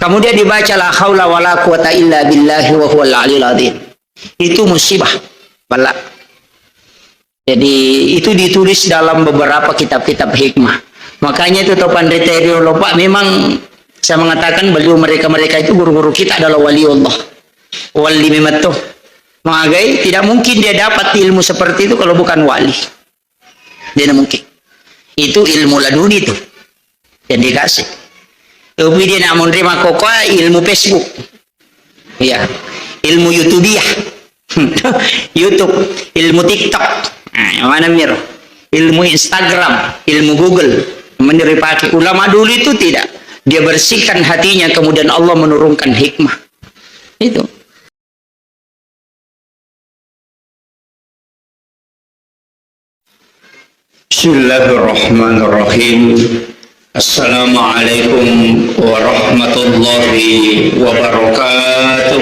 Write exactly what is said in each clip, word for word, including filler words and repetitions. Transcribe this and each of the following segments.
Kemudian dibaca la haula wala quwata illa billahi wa huwal aliyul azim. Itu musibah, bala. Jadi, itu ditulis dalam beberapa kitab-kitab hikmah. Makanya itu tau panrita riolo, Pak, memang saya mengatakan beliau, mereka-mereka itu guru-guru kita adalah wali Allah. Wali memang tuh. Magai, tidak mungkin dia dapat ilmu seperti itu kalau bukan wali. Dia tidak mungkin. Itu ilmu laduni tuh. Yang dikasih. Tapi dia nak menerima kokoa ilmu Facebook. Iya. Ilmu YouTubiah. YouTube, ilmu TikTok. Nah, yang mana mir? Ilmu Instagram, ilmu Google. Menyerupai ulama dulu itu tidak. Dia bersihkan hatinya, kemudian Allah menurunkan hikmah. Itu. Bismillahirrahmanirrahim. Assalamualaikum warahmatullahi wabarakatuh.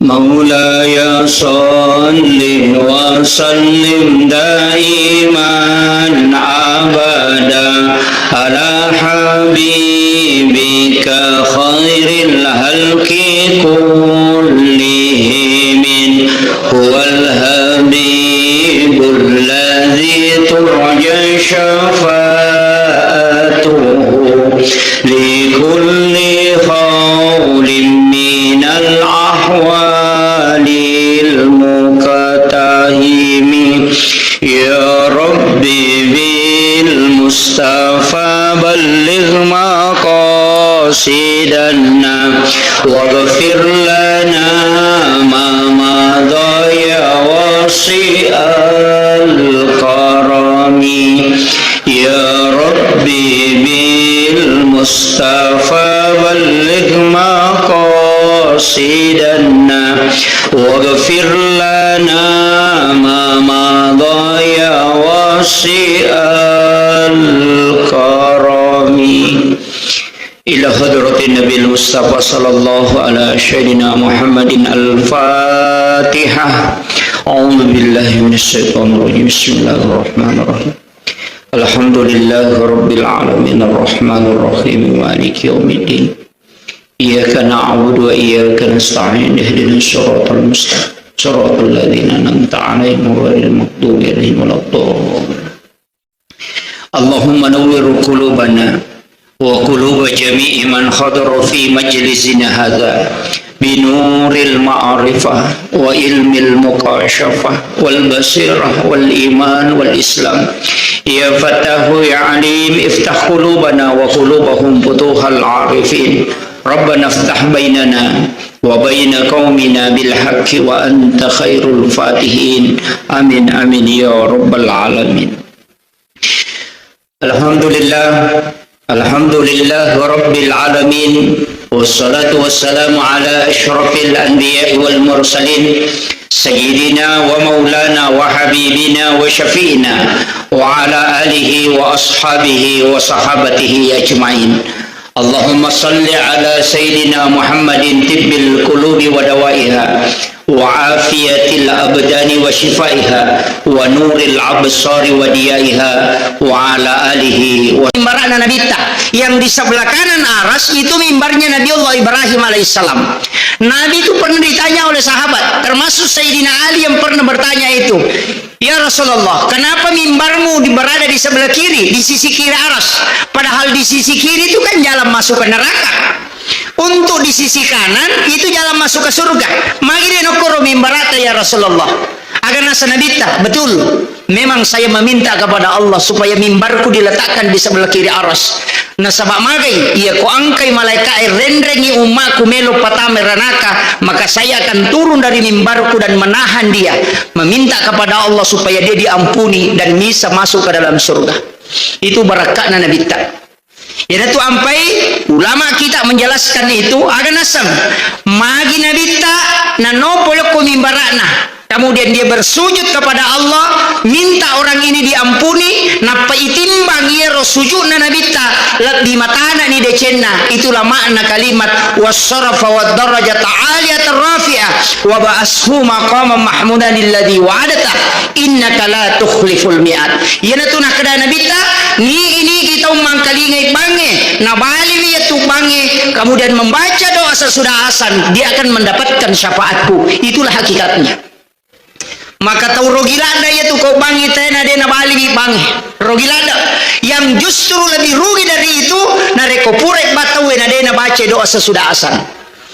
مولاي صل وسلم دائما أبدا على حبيبك خير الخلق كلهم، هو الحبيب الذي ترجى شفاعته لكل هول من الأهوال المقتحم. يا رب بالمصطفى بلغ مقاصدنا واغفر لنا ما مضى يا واسع الكرم. يا رب بالمصطفى بلغ مقاصدنا واغفر لنا ما مضى يا واسع الكرم. إلى حضرة النبي المصطفى صلى الله على سيدنا محمد الفاتحة. أعوذ بالله من الشيطان الرجيم. بسم الله الرحمن الرحيم. الحمد لله رب العالمين الرحمن الرحيم مالك يوم الدين. إياك نعبد وإياك نستعين اهدنا الصراط المستقيم صراط الذين أنعمت عليهم غير المغضوب عليهم ولا الضالين. اللهم نور قلوبنا وقلوب جميع من حضر في مجلسنا هذا بنور المعرفة وعلم المكاشفة والبصيرة والإيمان والإسلام. يا فتاح يا عليم، افتح قلوبنا وقلوبهم فتوح العارفين. ربنا افتح بيننا وبين قومنا بالحق وأنت خير الفاتحين. آمين، آمين يا رب العالمين. الحمد لله، الحمد لله رب العالمين، والصلاة والسلام على أشرف الأنبياء والمرسلين، سيدنا ومولانا وحبيبنا وشفيعنا وعلى آله وأصحابه وصحابته أجمعين. اللهم صل على سيدنا محمد طب القلوب ودوائها وعافية الأبدان وشفائها ونور الأبصار وضيائها وعلى آله و- Mimbarna Nabitta yang di sebelah kanan aras itu mimbarnya Nabi Allah Ibrahim alaihissalam. Nabi itu pernah ditanya oleh sahabat, termasuk Sayyidina Ali yang pernah bertanya itu, "Ya Rasulullah, kenapa mimbarmu di, berada di sebelah kiri, di sisi kiri aras? Padahal di sisi kiri itu kan jalan masuk ke neraka. Untuk di sisi kanan itu jalan masuk ke surga. Magi de' nokkoro mimbarata, ya Rasulullah?" Aga nasa Nabitta, "Betul. Memang saya meminta kepada Allah supaya mimbarku diletakkan di sebelah kiri aras. Nasaba magai, iya ko angkai malaika'e renrengi ummaku melo patama ranaka, maka saya akan turun dari mimbarku dan menahan dia, meminta kepada Allah supaya dia diampuni dan bisa masuk ke dalam surga." Itu barakka'na Nabitta. Iyanatu ampai ulama kita menjelaskan itu, aga naseng, magi Nabitta nanopo lokko mimbara'na. Kemudian dia bersujud kepada Allah, minta orang ini diampuni, nappa itimbang iya Sujudna Nabitta lebbi matanani decenna, itulah makna kalimat wassarafa waddarajata aliyatan rafi'ah wa ba'ashu maqaman mahmudan alladzi wa'adtah innaka la tukhliful mi'ad. Iyanatu nakkeda Nabitta, nigi-nigi tau mangkalingai bangnge, nabaliwi yatu bangnge, kemudian membaca doa sesudah azan, dia akan mendapatkan syafaatku. Itulah hakikatnya. Maka tau rogi ladde iyatu ko bangngi tena de nabaliwi bangnge. Rogi ladde. Yang justru lebih rugi dari itu, narekko pura batau na de nabaca doa sesudah azan.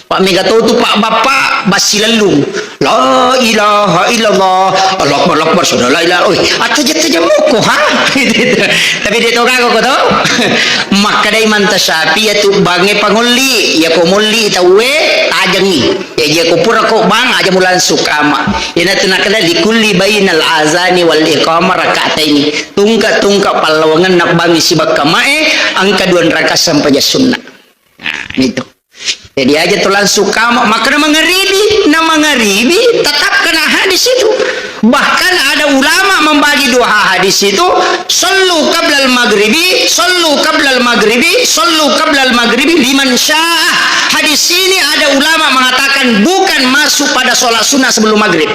Pak mega to tu pak bapak bassi lellung. La ilaha illallah. Allahu akbar, Allahu akbar, sudah la ilaha. Oi, attaja-taja moko ha. Tapi de to gaga ko to. Makkedai manta Syafi'i iyatu bangnge pangolli, ya ko molli tauwe tajengi. Jaji ko pura ko bang, aja mu langsung kama. Iyanatu nakkeda likulli bainal azani wal iqamah raka'ataini. Tungka-tungka pallawangenna bangngi sibawa kamae, engka dua rakaat sempajang sunna. Nah, itu. Jadi aja tu langsung kama, makkeda mangaribi, na mangaribi, tetap kena hadis itu. Bahkan ada ulama membagi dua hadis itu, sallu qablal maghribi, sallu qablal maghribi, sallu qablal maghribi liman syaa. Hadis ini ada ulama mengatakan bukan masuk pada sholat sunnah sebelum maghrib.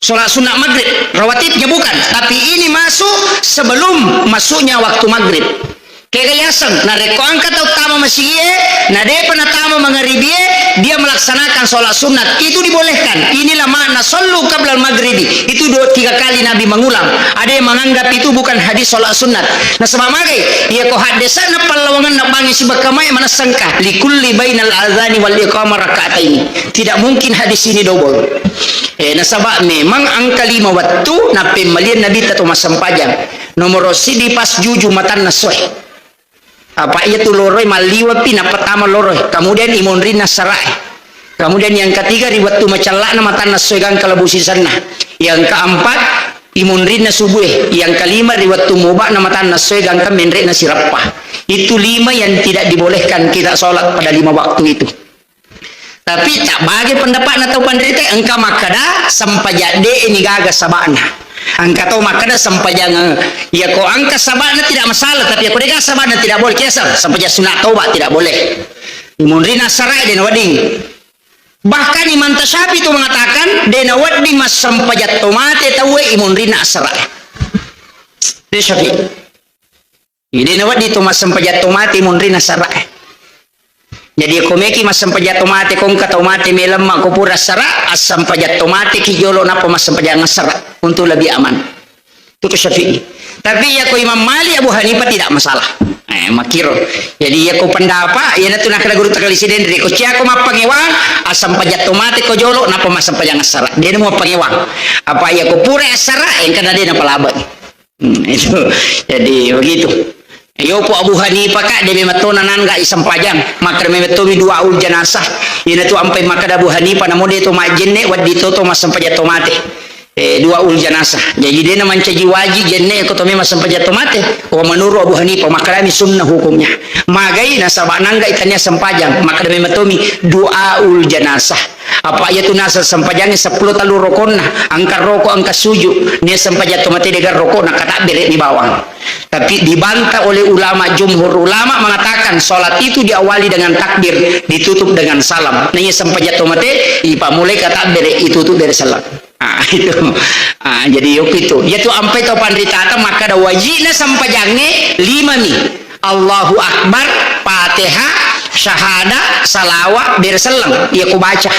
Sholat sunnah maghrib, rawatibnya bukan, tapi ini masuk sebelum masuknya waktu maghrib. Kega yaseng, narekko engka tau tama masigie, na depa natama mangaribie, dia melaksanakan sholat sunat. Itu dibolehkan. Inilah makna sallu qablal maghribi. Itu dua, tiga kali Nabi mengulang. Ada yang menganggap itu bukan hadis sholat sunat. Nasaba magai, iya ko haddesana pallawangenna bangngi sibawa kamae manessengka. Likulli bainal azani wal iqamah raka'ataini. Tidak mungkin hadis ini double. Eh, nasaba memang engka lima wettu nappemmaliang Nabitta to massempajang. Nomoro siddi pas juju matanna essoe. Apa iya tu loroi malliweppi nappa tama loroi. Kemudian imonrinna sarae. Kemudian yang ketiga ri wettu macella'na matanna essoe gangka labu sisenna. Yang keempat imonrinna subue. Yang kelima ri wettu muba'na matanna essoe gangka menre'na sirappa. Itu lima yang tidak dibolehkan kita sholat pada lima waktu itu. Tapi tak bagi pendapatna tau panrita, engka makkeda sempajang de ni gaga sabakna. Engka tau makkeda sempajang, ya ko engka sabakna tidak masalah, tapi ya ko dega sabakna tidak boleh. Kiasang, sempajang sunat taubat tidak boleh. Imonrinna sarae de nawedding. Bahkan Imam Tasyafi itu mengatakan de nawedding massempajang to mate tauwe imonrinna sarae. De Syafi'i. Jadi nawedding to massempajang to mate monrinna sarae. Jadi ko meki massempajang to mate, ko engka tau mate melemma ko pura sara, assempajang to mate ki jolo nappa massempajang sara untuk lebih aman. Itu ke Syafi'i. Tapi ya ko Imam Malik, Abu Hanifah tidak masalah. Eh, makiro. Jadi ya ko pendapat, ya natu nakala guru takali sidendri ko cia ko mappangewang, assempajang to mate ko jolo nappa massempajang sara. Dia mau pangewang. Apa ya ko pura sara, engka na dia napalaba. Hmm, itu. Jadi begitu. Yopo Abu Hanifah ka de memetto nanangga isempajang. Makkeda memetto mi duaul janasah. Ina tu ampai makkeda Abu Hanifah namo de to majjenne wedding to to massempajang to mate. Eh, duaul janasah. Jadi de na mancaji wajib jenne ko to me massempajang to mate. Wa menurut Abu Hanifah makkeda mi sunnah hukumnya. Magai nasaba nangga itania sempajang. Makkeda memetto mi duaul janasah. Apa iya tu naseng sempajangnge seppulo tallu rokonna, engka roko, engka suju, nia sempajang to mate dega roko, na katabbere mi bawang. Tapi dibantah oleh ulama, jumhur ulama mengatakan salat itu diawali dengan takbir, ditutup dengan salam. Na iya sempajang to mate, ipamulai katabbere, itutup bere salam. Ah, itu. Ah, jadi yoku itu. Iya tu ampai to panritata makkeda wajibna sempajangnge lima mi. Allahu Akbar, Fatihah, syahadat, salawat, bere selleng. Iya ko baca.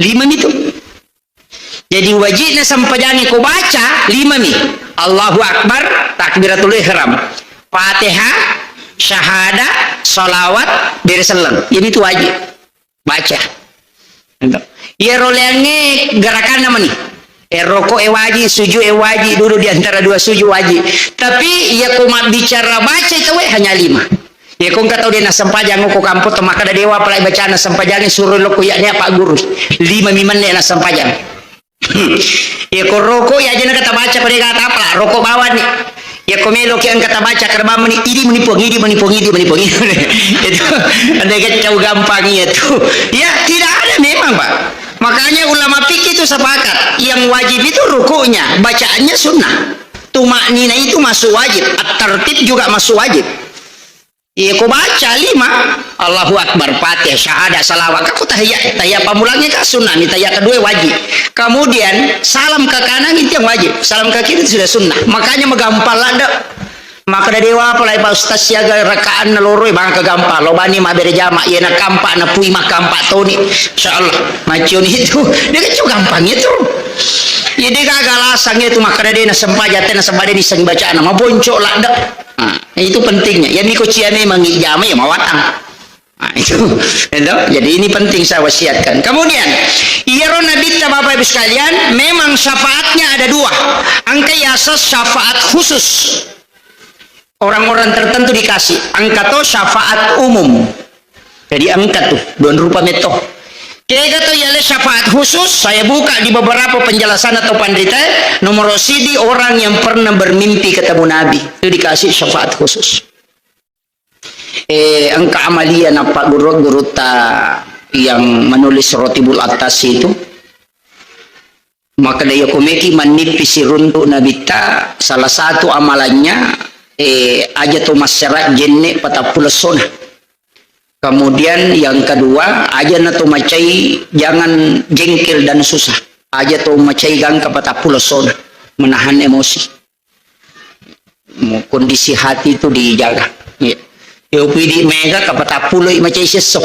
Lima mi tu. Jadi wajibna sempajangnge ko baca lima mi. Allahu Akbar, takbiratul ihram. Fatihah, syahadat, salawat, bere selleng. Iya mi tu wajib. Baca. Iya roleangnge gerakanna mani. Eh, roko e wajib, sujud e wajib, duduk di antara dua sujud wajib. Tapi iya ko mabbicara baca itu we hanya lima. Iya ko engka tau de nassempajang ko kampong to makkeda dewa apalagi bacana sempajangnge suro lokko iya ne apa guru. Lima mi menne nassempajang. Iya ko roko iya aja na kata baca pada kata apa roko bawani. Iya ko melo ki engka tabaca kerbang meni idi meni pong idi meni pong idi meni pong idi. Itu ada kacau gampang iya tu. Ya tidak ada memang, Pak. Makanya ulama fikih itu sepakat yang wajib itu rukuknya, bacaannya sunnah. Tumakninah itu masuk wajib, at-tartib juga masuk wajib. Iya, ko baca lima, Allahu Akbar, Fatihah, syahadat, salawat, kan ko tahiyat, tahiyat pammulangnge kan sunnah, mi tahiyat kedua wajib. Kemudian salam ke kanan itu yang wajib, salam ke kiri itu sudah sunnah. Makanya magampang ladde. Makkeda dewa apalagi Pak Ustaz siaga rakaanna loro, maka gampang lo bani mabbere jama, iya na kampak na pui makampak toni. Insyaallah, macioni itu. Dia kan cuma gampang itu. Iya, dia gaga alasan itu, makkeda de nasempajang, te nasempajang, de nissengi bacana, maboncok ladde. Nah, itu pentingnya. Ya, miko cia memang ijama, ya mawatang. Nah, itu, itu. Jadi, ini penting saya wasiatkan. Kemudian, iyaro Nabitta, Bapak Ibu sekalian, memang syafaatnya ada dua. Engka yaseng syafaat khusus. Orang-orang tertentu dikasih. Engka to syafaat umum. Jadi, engka tu, dua rupa metto. Kega to yale syafaat khusus, saya buka di beberapa penjelasan atau pandita, nomor sidi orang yang pernah bermimpi ketemu Nabi, itu dikasih syafaat khusus. Eh, engka amalia nappa guru-gurutta yang menulis Rotibul Atas itu. Makkeda, iya ko meki mannippi siruntu Nabitta, salah satu amalannya, eh, aja to massera jenne patappulo essona. Kemudian yang kedua, aja na to macai, jangan jengkel dan susah. Aja to macai gangka patappulo essona, menahan emosi. Mo-, kondisi hati itu dijaga. Iya. Yo pidi mega kapatappulo i macai sesso.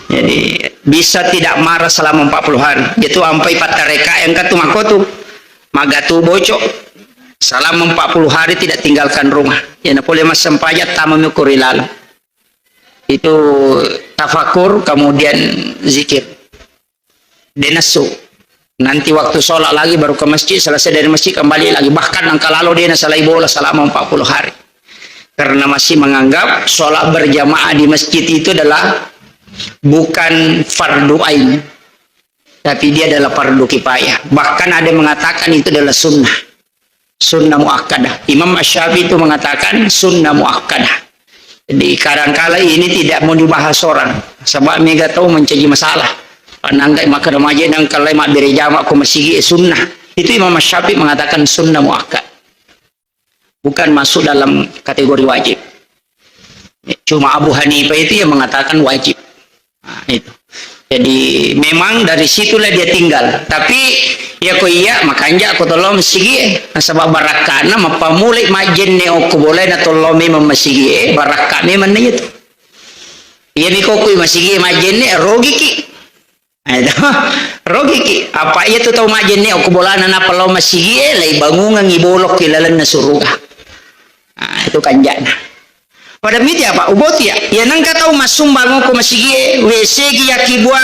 Jadi, bisa tidak marah selama empat puluh hari. Itu ampai pattareka yang katu makotu. Magatu bocok. Selama empat puluh hari tidak tinggalkan rumah. Ya, na pole massempajang tama mi ko ri laleng. Itu tafakur, kemudian zikir. De nassu. Nanti waktu sholat lagi baru ke masjid, selesai dari masjid kembali lagi. Bahkan engka lalo de nasalai bola selama empat puluh hari. Karena masih menganggap sholat berjamaah di masjid itu adalah bukan fardu ain, tapi dia adalah fardu kifayah. Bahkan ada yang mengatakan itu adalah sunnah. Sunnah muakkadah. Imam Asy-Syafi'i itu mengatakan sunnah muakkadah. Jadi, kadangkala ini tidak mau dibahas orang. Sebab mega tau mencaji masalah. Panangga maka remaja dan kalai mabbere jama ko masigi, eh, sunnah. Itu Imam Asy-Syafi'i mengatakan sunnah muakkad. Bukan masuk dalam kategori wajib. Cuma Abu Hanifah itu yang mengatakan wajib. Nah, itu. Jadi, memang dari situlah dia tinggal. Tapi, ya ko iya, makanja ko tollo masigi, eh. Nasaba barakkana mappamulai majjenne okko bolana tollo memang masigi, eh, barakka memang na itu. Iya mi kokui masigi majjenne, rogiki. Nah, itu. Rogiki. Apa iya tu tau majjenne okko bolana nappa lao masigi, eh, lai bangungangi bolokki lalenna suruga. Nah, itu kanjana. Pada miti apa? Uboti ya. Ya nengka tau massumbang ko masigi, W C gi yakkibua,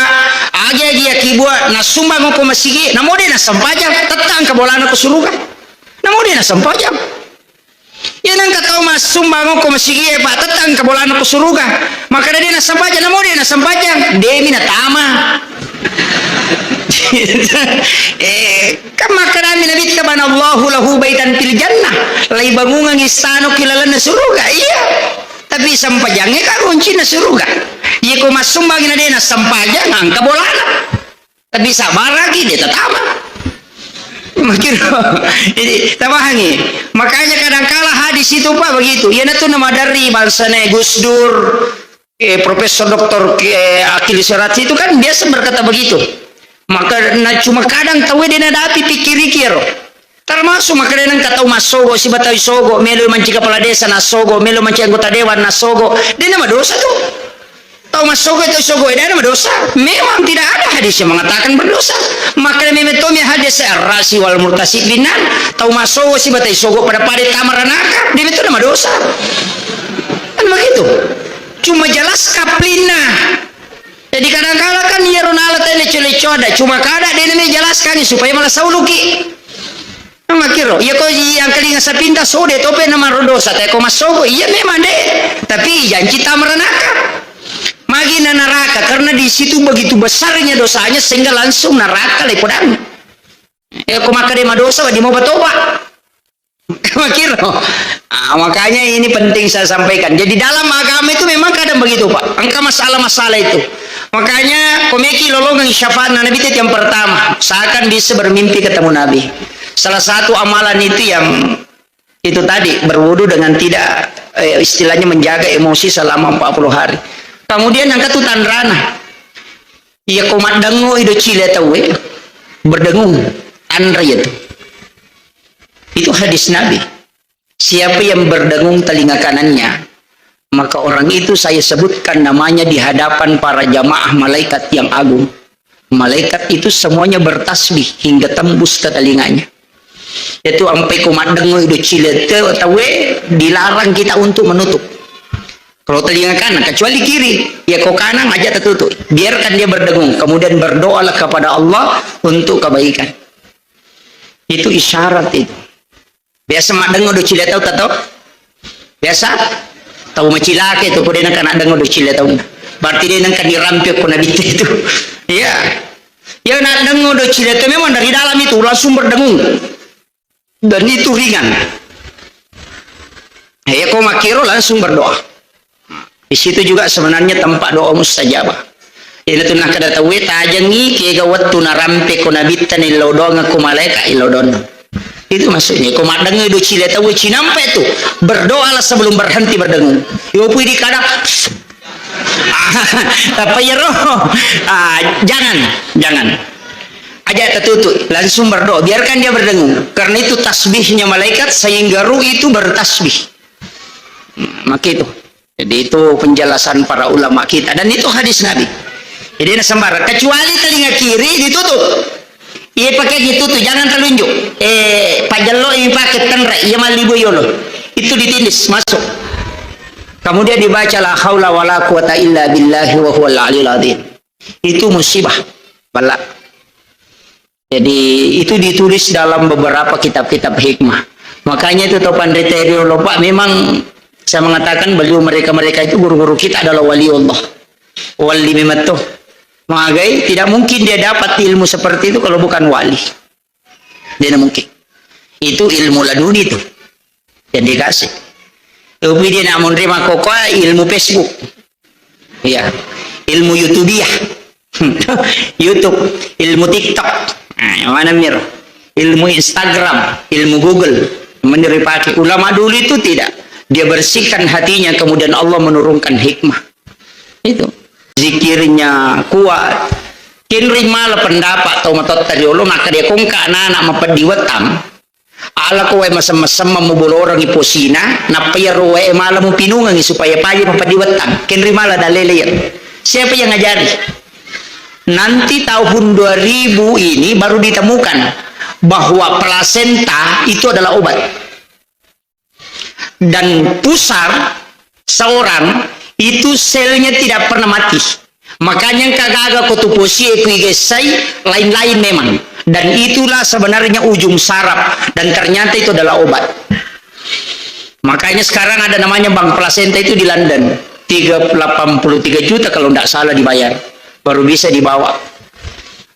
aga gi yakkibua, nassumbang ko masigi, namo de nassempajang, tetta engka bolana ko suruga. Namo de nassempajang. Ya nengka tau massumbang ko masigi, Pak, tetta engka bolana ko suruga. Maka de nassempajang, namo de nassempajang, demi natama. Eh, kan makkedami Nabitta, "Banallahu lahu baitan fil jannah." Lai bangungang istana ki lalenna suruga. Iya. Tapi sempajangnge ka kuncinna suruga. Iya ko massumbang na de nassempajang, engka bolana. Tapi sabaraki de tatama. Makkiro. Jadi, tabahangi. Makanya kadangkala hadis itu, Pak, begitu. Iya natu namaderri bangsana Gus Dur. Eh, Profesor Doktor Ki-, eh, Akil Sirati itu kan biasa berkata begitu. Maka, na, cuma kadang tau de nadapi pikiriki ero. Termasuk makanya nengka tau massogo, siba tau sogo, melo manci kepala desa nassogo, melo manci anggota dewan nassogo. De namadosa tu. Tau massogo, tau sogo, de namadosa. Memang tidak ada hadis yang mengatakan berdosa. Makanya memang tomi hadis ar-rasi wal murtasi binan. Tau massogo, siba tau sogo, pada-pada tama ranaka. De itu namadosa. Kan begitu. Cuma jelas kaplinna. Jadi kadangkala kan iyaro nala tau leco-leco ada, cuma kada de nami jelaskan supaya malah sauluki. Makkiro, iya ko yang kelinga sapinta sode tope nama rodosa, te ko massogo, iya memang de, tapi janci tama ranaka. Magi na neraka, karena di situ begitu besarnya dosanya sehingga langsung neraka lepodan. Iya ko maka de madosa, di mau bertobat. Makkiro. Ah, makanya ini penting saya sampaikan. Jadi dalam agama itu memang kadang begitu, Pak. Engka masalah-masalah itu. Makanya komeki lolongan syafaat Nabi itu yang pertama. Seakan bisa bermimpi ketemu Nabi. Salah satu amalan itu yang itu tadi, berwudu dengan tidak, eh, istilahnya menjaga emosi selama empat puluh hari. Kemudian yang ketu tanrana. Iya ko maddengo ido cile tauwe, berdengung, anre itu. Itu hadis Nabi. Siapa yang berdengung telinga kanannya, maka orang itu saya sebutkan namanya di hadapan para jamaah malaikat yang agung. Malaikat itu semuanya bertasbih hingga tembus ke telinganya. Itu ampe ko maddengo ido cile te-, tauwe, dilarang kita untuk menutup. Kalau telinga kanan, kecuali kiri, ya ko kanan aja tertutup. Biarkan dia berdengung, kemudian berdoalah kepada Allah untuk kebaikan. Itu isyarat itu. Biasa maddengo do cile tau, tau? Biasa? Tau macilake itu, ko de nengka naddengo do cile tau. Berarti de nengka dirampe ko nabitte itu. Iya. Ya, naddengo do cile tau memang dari dalam itu langsung berdengung. Dan itu ringan. Ya, ko makkiro langsung berdoa. Di situ juga sebenarnya tempat doa mustajabah. Ina tu nakkeda tauwe, tajengi kega wettu narampe ko nabitta nillau doang ko malaika illau doang. Itu maksudnya. Ko maddengi do cile tauwe cinampe tu, berdoalah sebelum berhenti berdengung. Yo pui di kada. Apa ya roh? Ah, jangan, jangan. Aja tertutup, langsung berdoa. Biarkan dia berdengung. Karena itu tasbihnya malaikat sehingga ruh itu bertasbih. Hmm, maka itu. Jadi, itu penjelasan para ulama kita. Dan itu hadis Nabi. Jadi, na sembarang. Kecuali telinga kiri ditutup. Iya, pakai ditutup, jangan telunjuk. Eh, pajello ini pakai tenre, iya malibu yolo. Itu ditindis, masuk. Kemudian dibaca la haula wala quwata illa billahi wa huwal aliyul azim. Itu musibah. Bala. Jadi, itu ditulis dalam beberapa kitab-kitab hikmah. Makanya itu tau panrita riolo, Pak, memang saya mengatakan beliau, mereka-mereka itu guru-guru kita adalah wali Allah. Wali memang tuh. Magai, tidak mungkin dia dapat ilmu seperti itu kalau bukan wali. Tidak mungkin. Itu ilmu laduni tuh. Yang dikasih. Tapi dia nak menerima kokoa ilmu Facebook. Iya. Ilmu YouTubiah. YouTube, ilmu TikTok. Nah, yang mana mir? Ilmu Instagram, ilmu Google. Yang mana dipakai? Ulama dulu itu tidak. Dia bersihkan hatinya, kemudian Allah menurunkan hikmah. Itu. Zikirnya kuat. Kenri mala pendapat tau matotta riolo, maka dia kongka anak-anak mapeddi wettang. Ala ko wae masem-masem muboloreng posina, nappa iyaro wae mala mupinungengi supaya paja mapeddi wettang. Kenri mala dalele iya. Siapa yang ngajari? Nanti tahun dua ribu ini baru ditemukan bahwa plasenta itu adalah obat. Dan pusar seorang itu selnya tidak pernah mati. Makanya engka gaga ko tu posie ku igessai, lain-lain memang. Dan itulah sebenarnya ujung saraf. Dan ternyata itu adalah obat. Makanya sekarang ada namanya bank plasenta itu di London. Tiga, delapan puluh tiga juta kalau ndak salah dibayar. Baru bisa dibawa.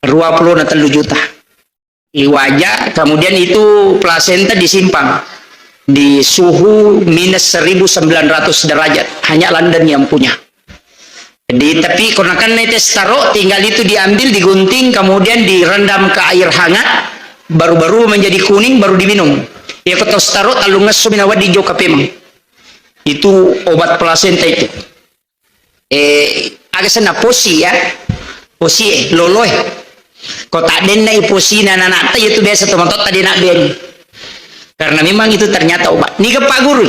Dua puluh na tellu juta. Iwaja, kemudian itu plasenta disimpan di suhu minus seribu sembilan ratus derajat. Hanya London yang punya. Jadi, tapi karena kan netes taro, tinggal itu diambil, digunting, kemudian direndam ke air hangat, baru-baru menjadi kuning, baru diminum. Ya, ko tos taro, tallung esso mina wedding jokka pemeng. Itu obat plasenta itu. Eh, aga senna posi ya? Posi e, lolo e. Ko taddenna i posina nanakta, itu biasa tomatotta de nabbeni. Karena memang itu ternyata obat. Niga Pak Guru?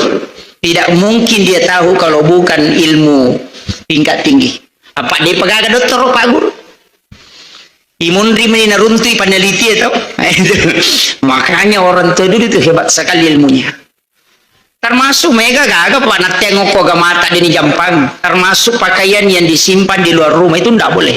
Tidak mungkin dia tahu kalau bukan ilmu tingkat tinggi. Apa dia pegaga dokter Pak Guru? Imunri meni naruntui peneliti itu. Makanya orang tua dulu itu hebat sekali ilmunya. Termasuk mega gaga Pak nattengokko agamata deni jampang. Termasuk pakaian yang disimpan di luar rumah itu ndak boleh.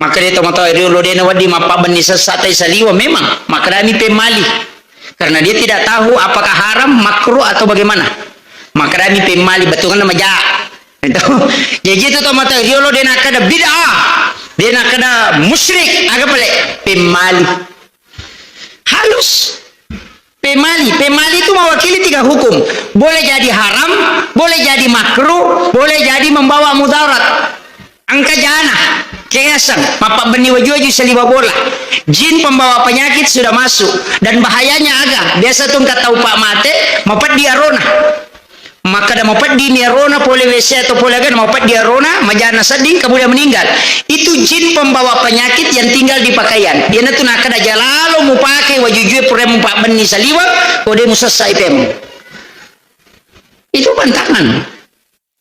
Maka dia tomatoa riolo dena wedding mappabbenni sessa tai saliwa memang. Maka dami pemmali. Karena dia tidak tahu apakah haram, makruh atau bagaimana. Maka dami pemmali betungan maja. Itu. Jadi itu tomatoa riolo dena kada bid'ah. Dena kada musyrik, aga pale pemmali. Halus. Pemali, pemali itu mewakili tiga hukum. Boleh jadi haram, boleh jadi makruh, boleh jadi membawa mudarat. Engka jana, keaseng, mappabbenni waju-waju saliwa bola. Jin pembawa penyakit sudah masuk. Dan bahayanya aga? Biasa tu engka tau pa mate, mapeddi arona. Makkeda mapeddi mi arona pole W C atau pole aga, mapeddi arona, majana sedding, kemudian meninggal. Itu jin pembawa penyakit yang tinggal di pakaian. Iyanatu nakkeda jalalo mupake wajujue pura mupabbenni saliwa, kode musessa ipemu. Itu pantangan.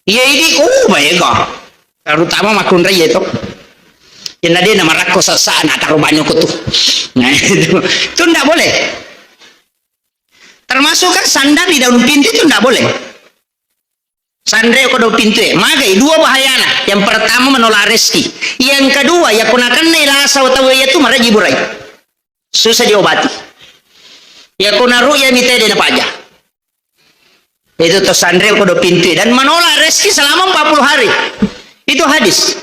Iya, idi, oh, maega. Terutama makkunrai itu. Yang ada nama rakko sasa anak taruh banyak tu. Nah, itu. Itu ndak boleh. Termasuk kan sandar di daun pintu itu ndak boleh. Sandar ko daun pintu ya. Magai dua bahayana. Yang pertama menolak rezeki. Yang kedua, ya kuna kena ilasa utawa ya tu maraji burai. Susah diobati. Ya kuna ru ya mitede na paja. Itu to sandar ko daun pintu ya. Dan menolak rezeki selama empat puluh hari. Itu hadis.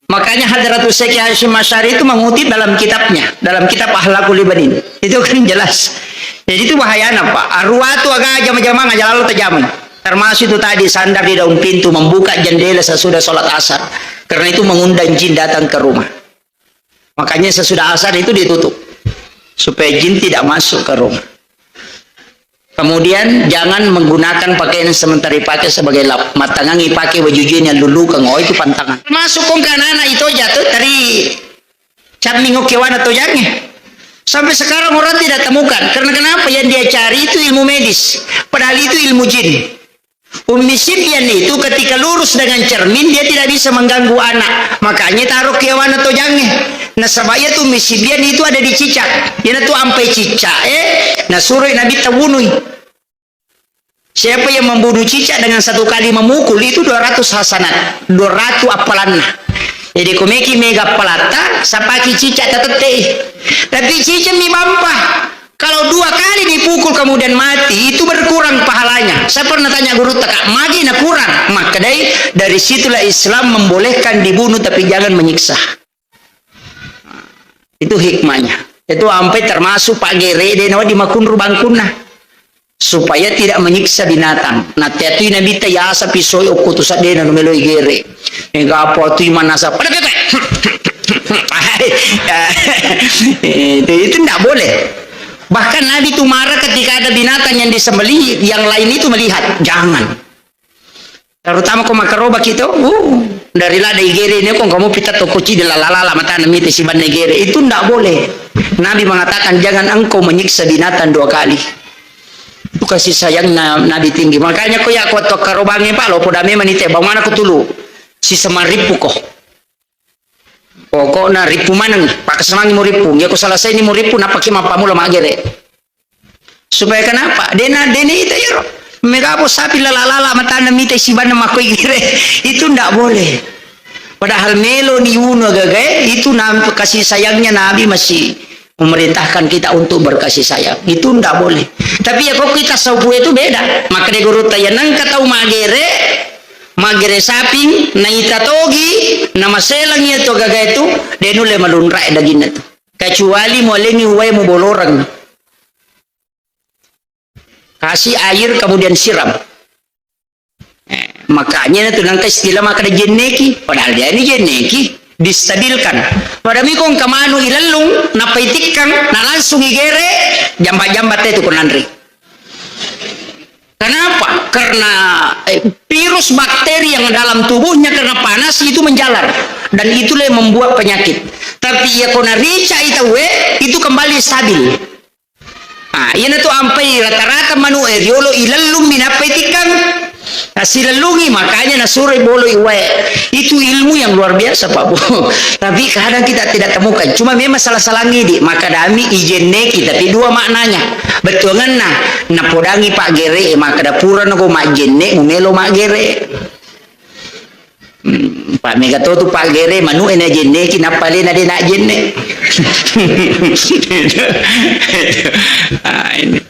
Makanya Hadratus Syekh Hasyim Asy'ari itu mengutip dalam kitabnya, dalam kitab Akhlaqul Ibanin. Itu kan jelas. Jadi itu bahayana, Pak. Arwatu aga jama-jama ngaja lalu tajamai. Termasuk itu tadi sandar di daun pintu, membuka jendela sesudah sholat asar. Karena itu mengundang jin datang ke rumah. Makanya sesudah asar itu ditutup. Supaya jin tidak masuk ke rumah. Kemudian jangan menggunakan pakaian sementara dipakai sebagai lap. Mattangangi pakai baju jin yang lulukeng. Oh, itu pantangan. Termasuk kong ke anak-anak itu jatuh dari camming okewana tojange. Sampai sekarang orang tidak temukan. Karena kenapa? Yang dia cari itu ilmu medis. Padahal itu ilmu jin. Ummi Sibyan itu ketika lurus dengan cermin, dia tidak bisa mengganggu anak. Makanya taruh kewana tojange. Nasaba iya tu Ummi Sibyan itu ada di cicak. Iyana tu ampai cicak, eh, nasuroi Nabi tawunui. Siapa yang membunuh cicak dengan satu kali memukul, itu dua ratus hasanat, dua ratus appalanna. Jadi, ko meki mega appalatta, sapaki cicak tatettei. Tapi cicak mi bampa. Kalau dua kali dipukul kemudian mati, itu berkurang pahalanya. Saya pernah tanya guru teka, magi na kurang? Makkedai, dari situlah Islam membolehkan dibunuh tapi jangan menyiksa. Itu hikmahnya. Itu ampai termasuk paggere de nawa di makunru bangkunna. Supaya tidak menyiksa binatang. Nah, teatui Nabi ta yasa pisoi okko tu sadena numeloi gere. Mega apa tu manasa. Pada kata. itu, itu ndak boleh. Bahkan Nabi tu marah ketika ada binatang yang disembelih, yang lain itu melihat. Jangan. Terutama ko makaroba kita, uh, dari lada igere ini kok kamu pita toko cidi lala-lala matana mite sibanna igere. Itu ndak boleh. Nabi mengatakan, "Jangan engkau menyiksa binatang dua kali." Itu kasih sayangnya Nabi tinggi. Makanya ko ya ko to karobangi, Pak, lo poda memang ite bawang mana ko tulu. Si semarippu ko. Pokokna rippu maneng, pakkasemangi murippu. Iya ko selesai ni murippu, napaki mappamula maggere. Supaya kenapa? Dena, dena ita iyaro. Mega po sapi lala-lala matana mita sibanna makkoi gere. Itu ndak boleh. Padahal melo ni unu agagae, itu na-, kasih sayangnya Nabi masih memerintahkan kita untuk berkasih sayang. Itu ndak boleh. Tapi ya kok kita saupu itu beda. Maka de guru taya nengka tau maggere, maggere saping, naita togi, namaselang iya tu agaga itu, de nulle malunra daginna tu. Kecuali mualengi uwae muboloreng. Kasih air kemudian siram. Eh, makanya tu nangka istilah makkeda jenneki, padahal dia ini jenneki, distabilkan. Pada mikong kamanu ilellung, nappa itikkang, na langsung igere, jamba-jamba te tu konanri. Kenapa? Karena, eh, virus bakteri yang dalam tubuhnya karena panas itu menjalar dan itulah yang membuat penyakit. Tapi ya kona rica itawe itu kembali stabil. Ah, iyana tu ampai rata-rata manu e riolo ilellung minappa itikkang. Nasilellungi, makanya nasuroi boloi uwae. Itu ilmu yang luar biasa, Pak Bu. Tapi kadang kita tidak temukan. Cuma memang salah-salangi di, maka dami ijenneki, tapi dua maknanya. Bettuanganna, napodangi paggere, maka dapurana ko majjenne, mumelo maggere. Hmm, Pak mega to tu paggere, manu e najenneki, nappa lena de najenne. Ah, ini.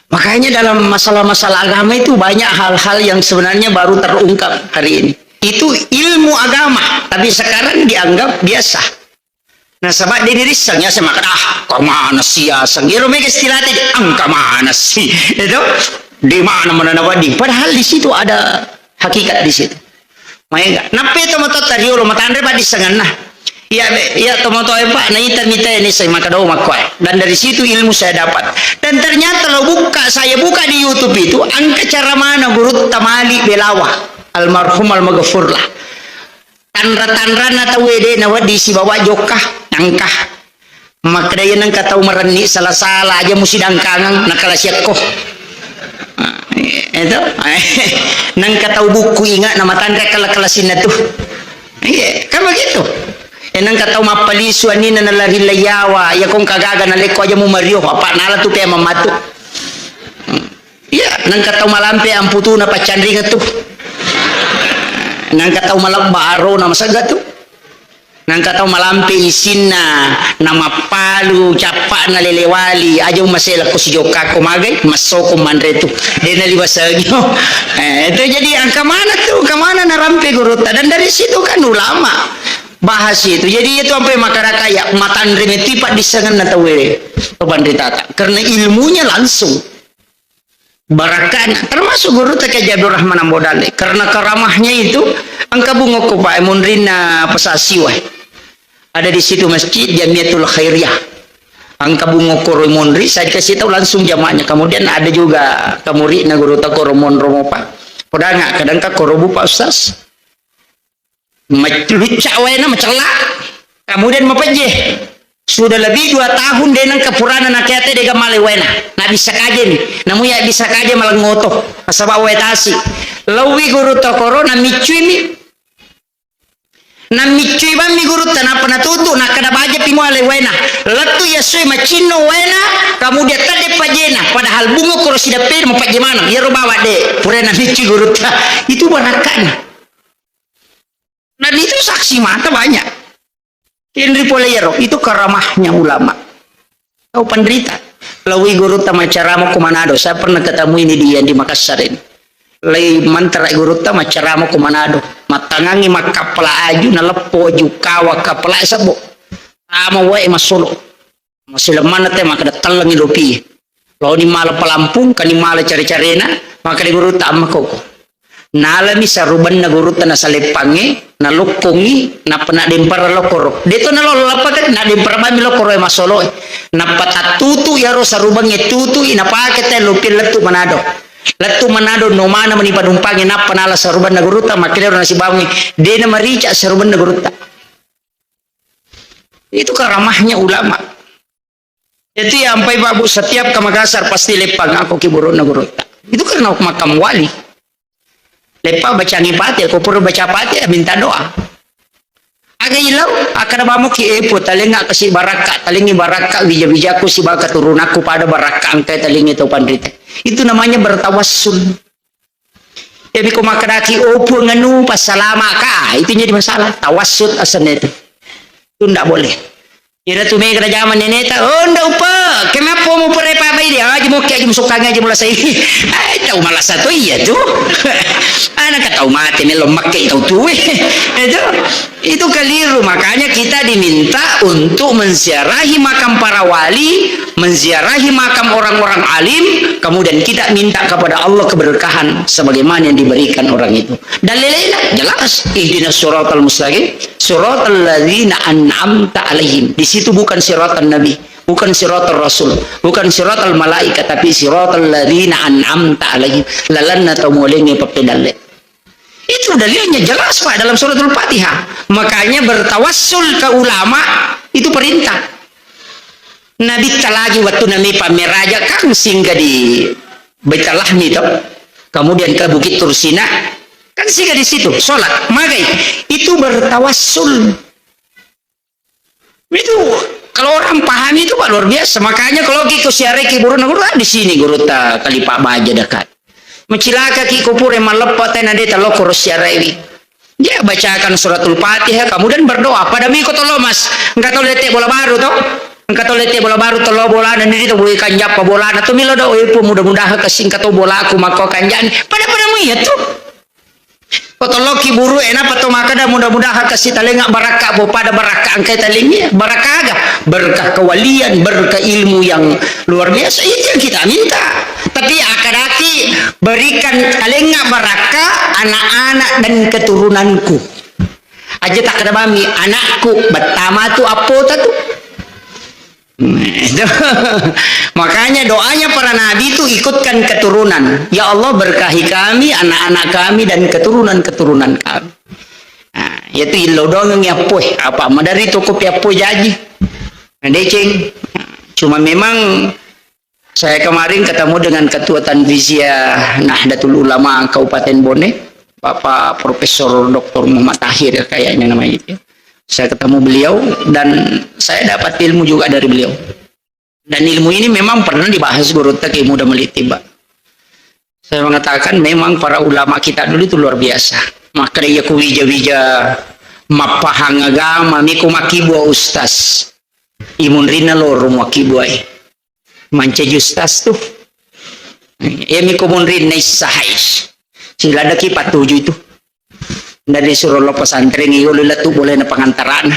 Makanya dalam masalah-masalah agama itu banyak hal-hal yang sebenarnya baru terungkap hari ini. Itu ilmu agama, tapi sekarang dianggap biasa. Nasaba de dirisseng ya, saya makan, "Ah, kau mana sih ya, sang." Iro mega istilahnya, "Angka mana sih?" Itu di mana mana nawa di. Padahal di situ ada hakikat di situ. Maega. Nappai tomatoatta riolo matanre paddissengenna. Iya, be, iya tomatoae, Pak, naita mita ini saya maka do makkoe. Dan dari situ ilmu saya dapat. Dan ternyata lo buka, saya buka di YouTube itu, engka cara mana gurutta Malik Belawa, almarhum almaghfurlah. Tanra-tanranna tauwe de nawedding sibawa jokka, nangka. Makkeda iya nengka tau marenni sala-sala aja musidangkangeng, nakalasiakko. Itu. Nengka tau bukku inga na matanre kala-kalasinna tu. Iya, kan begitu. Eh, nengka tau mappalisu anina nalari layawa, iya kong kagaga nalekko aja mu mario, apa nala tu pea mamatu. Iya, nengka tau malampe amputuna paccanringeng tu. Nengka tau malebba arona masegga tu. Nengka tau malampe isinna, namappalu cappa'na lelewali, aja masela ko sijokkako magai, massoko manre tu. Dena liwasagio. Eh, itu jadi angka mana tu, angka mana narampe gurutta. Dan dari situ kan ulama bahas itu. Jadi itu sampai masyarakat ya matanre meti paddissengenna tauwe. Panritata. Karena ilmunya langsung. Barakkana, termasuk gurutta Kiai Abdurrahman Ambo Dalle. Karena karamahnya itu, engka bungokko, Pak, monrinna Pasasiwa. Ada di situ masjid Jamiatul Khairiyah. Engka bungokko ro monri, saya dikasih tahu langsung jamaahnya. Kemudian ada juga kamuridna gurutta koro monro mopa. Podanga, kadang ka koro bu, Pak Ustaz. Mac-, lucca waena, macella. Kemudian mapejje. Sudah lebih dua tahun de nengka purana nakeate de gamale waena. Na bisa kajeni. Namu ya bisa kaje malengoto. Nasaba wae tasi. Laowi gurutta koro, namiccuimi. Namiccui bammi gurutta, nappa natutu, nakkeda baja pi muale waena. Lettu yasue macinno waena, kemudian tedde pajena. Padahal bungo koro sideppe mapajje maneng. Iyaro bawa de. Pura namiccui gurutta. Itu barakkana. Dan itu saksi mata banyak. Inri pole iyaro, itu karamahnya ulama. Tau penderita. Lawi gurutta maccarama ko Manado, saya pernah ketemu ini di, yang di Makassar ini. Lai mantra gurutta maccarama ko Manado. Mattangangi makkappala aju, naleppo aju kawa kappala sebo. Ama wae masolo. Masilemmanna te makkeda tellengi lopi. Laoni mala palampung, kani mala care-carena, makkeda gurutta amma koko. Nalami sarubanna gurutta nasaleppangnge, nalokkongi, nappa nadempara lokoro. Deto nalolo lappaka, nadempara bammi lokoro e masoloe. Nappa tattutu yaro sarubangnge tutui, napake te lopi lettu Manado. Lettu Manado no mana mani panumpangnge, nappa nala sarubanna gurutta, makkedaro nasibawangngi, dena marica sarubanna gurutta. Itu karamahnya ulama. Itu yang ampai Pak Bu, setiap ke Makassar pasti leppang aku ki burukna gurutta. Itu karena makam wali. Leppa bacangi pate, ko pura baca pate, minta doa. Aga ilau, akkada bamo ki epo, talenga kasi barakka, talengi barakka, wija-wijaku siba keturunakku pada barakka angkai talengi to panrita. Itu namanya bertawassul. Jadi ko makkedaki, "Oh, Puang, anu, passalamaka," itu jadi masalah. Tawassut asenna itu. Itu ndak boleh. Iyana tu mega na jaman neneta, "Oh, ndak upa, kenapa mu pere pabai dia? Aji mokke, aji musukkangi, aji mulasai." Eh, tau malasa tu iya tu. Anak tau mate, melo makke tau tue. Itu. Itu keliru, makanya kita diminta untuk menziarahi makam para wali, menziarahi makam orang-orang alim, kemudian kita minta kepada Allah keberkahan sebagaimana yang diberikan orang itu. Dalilnya jelas, ihdinas siratal mustaqim, siratal ladzina an'amta alaihim. Di situ bukan siratal nabi, bukan siratal rasul, bukan siratal malaikat, tapi siratal ladzina an'amta alaihim. Lalanna tau mualengnge pappedalle. Itu dalilnya jelas, Pak, dalam suratul Fatihah. Makanya bertawassul ke ulama itu perintah. Nabitta lagi waktu nami pammeraja kan singgah di Baitul Lahmi toh. Kemudian ke Bukit Tursina kan singgah di situ sholat. Magai itu bertawassul. Itu kalau orang pahami itu, Pak, luar biasa. Makanya kalau ki ko siarai ki guru, guru, ah, di sini gurutta Kalipa Baja dekat. Macilaka ki ko pura malleppa tena de talokoro siaraiwi. Dia bacakan suratul Fatihah, kemudian berdoa. Pada miko tolo mas, engka tau lete bola baru toh. Engka tau lete bola baru tolo bola dan ini tau kanjappa bola na tu milo doa, "Eh, Puang, mudah-mudahan kasih engka tau bolaku mako kanjani." Pada-pada mu iya tu. Potoloki buru e, napa to makkeda, "Mudah-mudahan kasi talenga barakka, bo pada barakka engkai talengi." Barakka aga? Berkah kewalian, berkah ilmu yang luar biasa. Itu yang kita minta. Tapi Akkadaki, berikan talengnga barakka anak-anak dan keturunanku. Aja takkada mami, anakku, bettama tu appota tu. Nah, itu. Makanya doanya para nabi itu ikutkan keturunan. Ya Allah, berkahi kami, anak-anak kami, dan keturunan-keturunan kami. Nah, itu illau doang yang appoi. Apa madari toko pi appoi jaji. Nah, deceng. Cuma memang saya kemarin ketemu dengan Ketua Tanfiziyah Nahdlatul Ulama Kabupaten Bone, Bapak Profesor Doktor Muhammad Tahir kayaknya namanya itu. Saya ketemu beliau dan saya dapat ilmu juga dari beliau. Dan ilmu ini memang pernah dibahas guru Teki Muda Meliti, Pak. Saya mengatakan memang para ulama kita dulu itu luar biasa. Maka iya ku wija-wija mappahang agama, miko makkibua ustaz. Imunrinna loro makkibua e. Mancaji ustaz tu. Iya miko munrinna issahai. Siladaki patuju itu. Dari suruh lo pesantren, iyo, lettu boleh na pengantarana.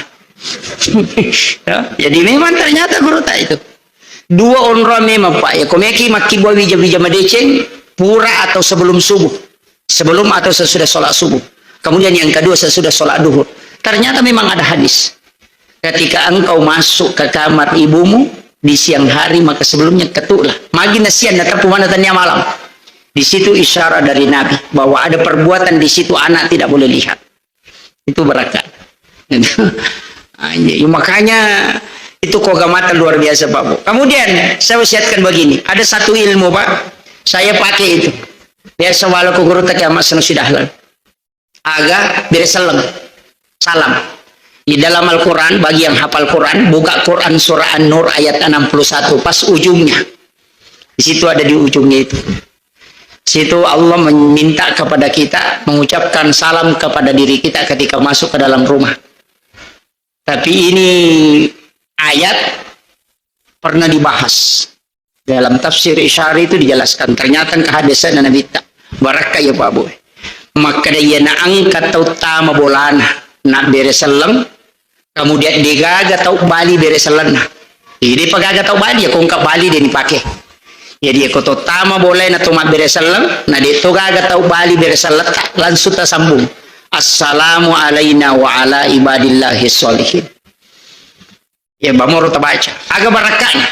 Ya, jadi memang ternyata guru tak itu. Dua onrong memang, Pak. Ya, komeki makkibua wija-wija madeceng, pura atau sebelum subuh. Sebelum atau sesudah sholat subuh. Kemudian yang kedua sesudah sholat duhur. Ternyata memang ada hadis. Ketika engkau masuk ke kamar ibumu di siang hari, maka sebelumnya ketuklah. Magi nasian natapu mana tania malam. Di situ isyarat dari Nabi bahwa ada perbuatan di situ anak tidak boleh lihat. Itu barakat. Ah, iya, iya, makanya itu keagamatan luar biasa, Pak Bu. Kemudian saya wasiatkan begini, ada satu ilmu, Pak, saya pakai itu. Biasa walau ke guru tak kiamat seno sidahlan. Aga bere selleng. Salam. Di dalam Al-Quran, bagi yang hafal Quran, buka Quran surah An-Nur ayat enam puluh satu, pas ujungnya. Di situ ada di ujungnya itu. Situ Allah meminta kepada kita mengucapkan salam kepada diri kita ketika masuk ke dalam rumah. Tapi ini ayat pernah dibahas. Dalam tafsir Isyari itu dijelaskan, ternyata engka hadisna Nabitta. Barakka ya, Pak Bu. Makkeda iya naengka tau tama bolana, nabbere selleng, kemudian degaga tau bali bere sellenna. Jadi pagaga tau bali, ya ko engka bali de nipake. Jadi ko to tama bolana to mabbere selleng, na de to gaga tau bali bere selletta, langsung tasambung. Assalamu alaina wa ala ibadillahi sholihin. Ya, bamoro tabaca. Aga barakkana.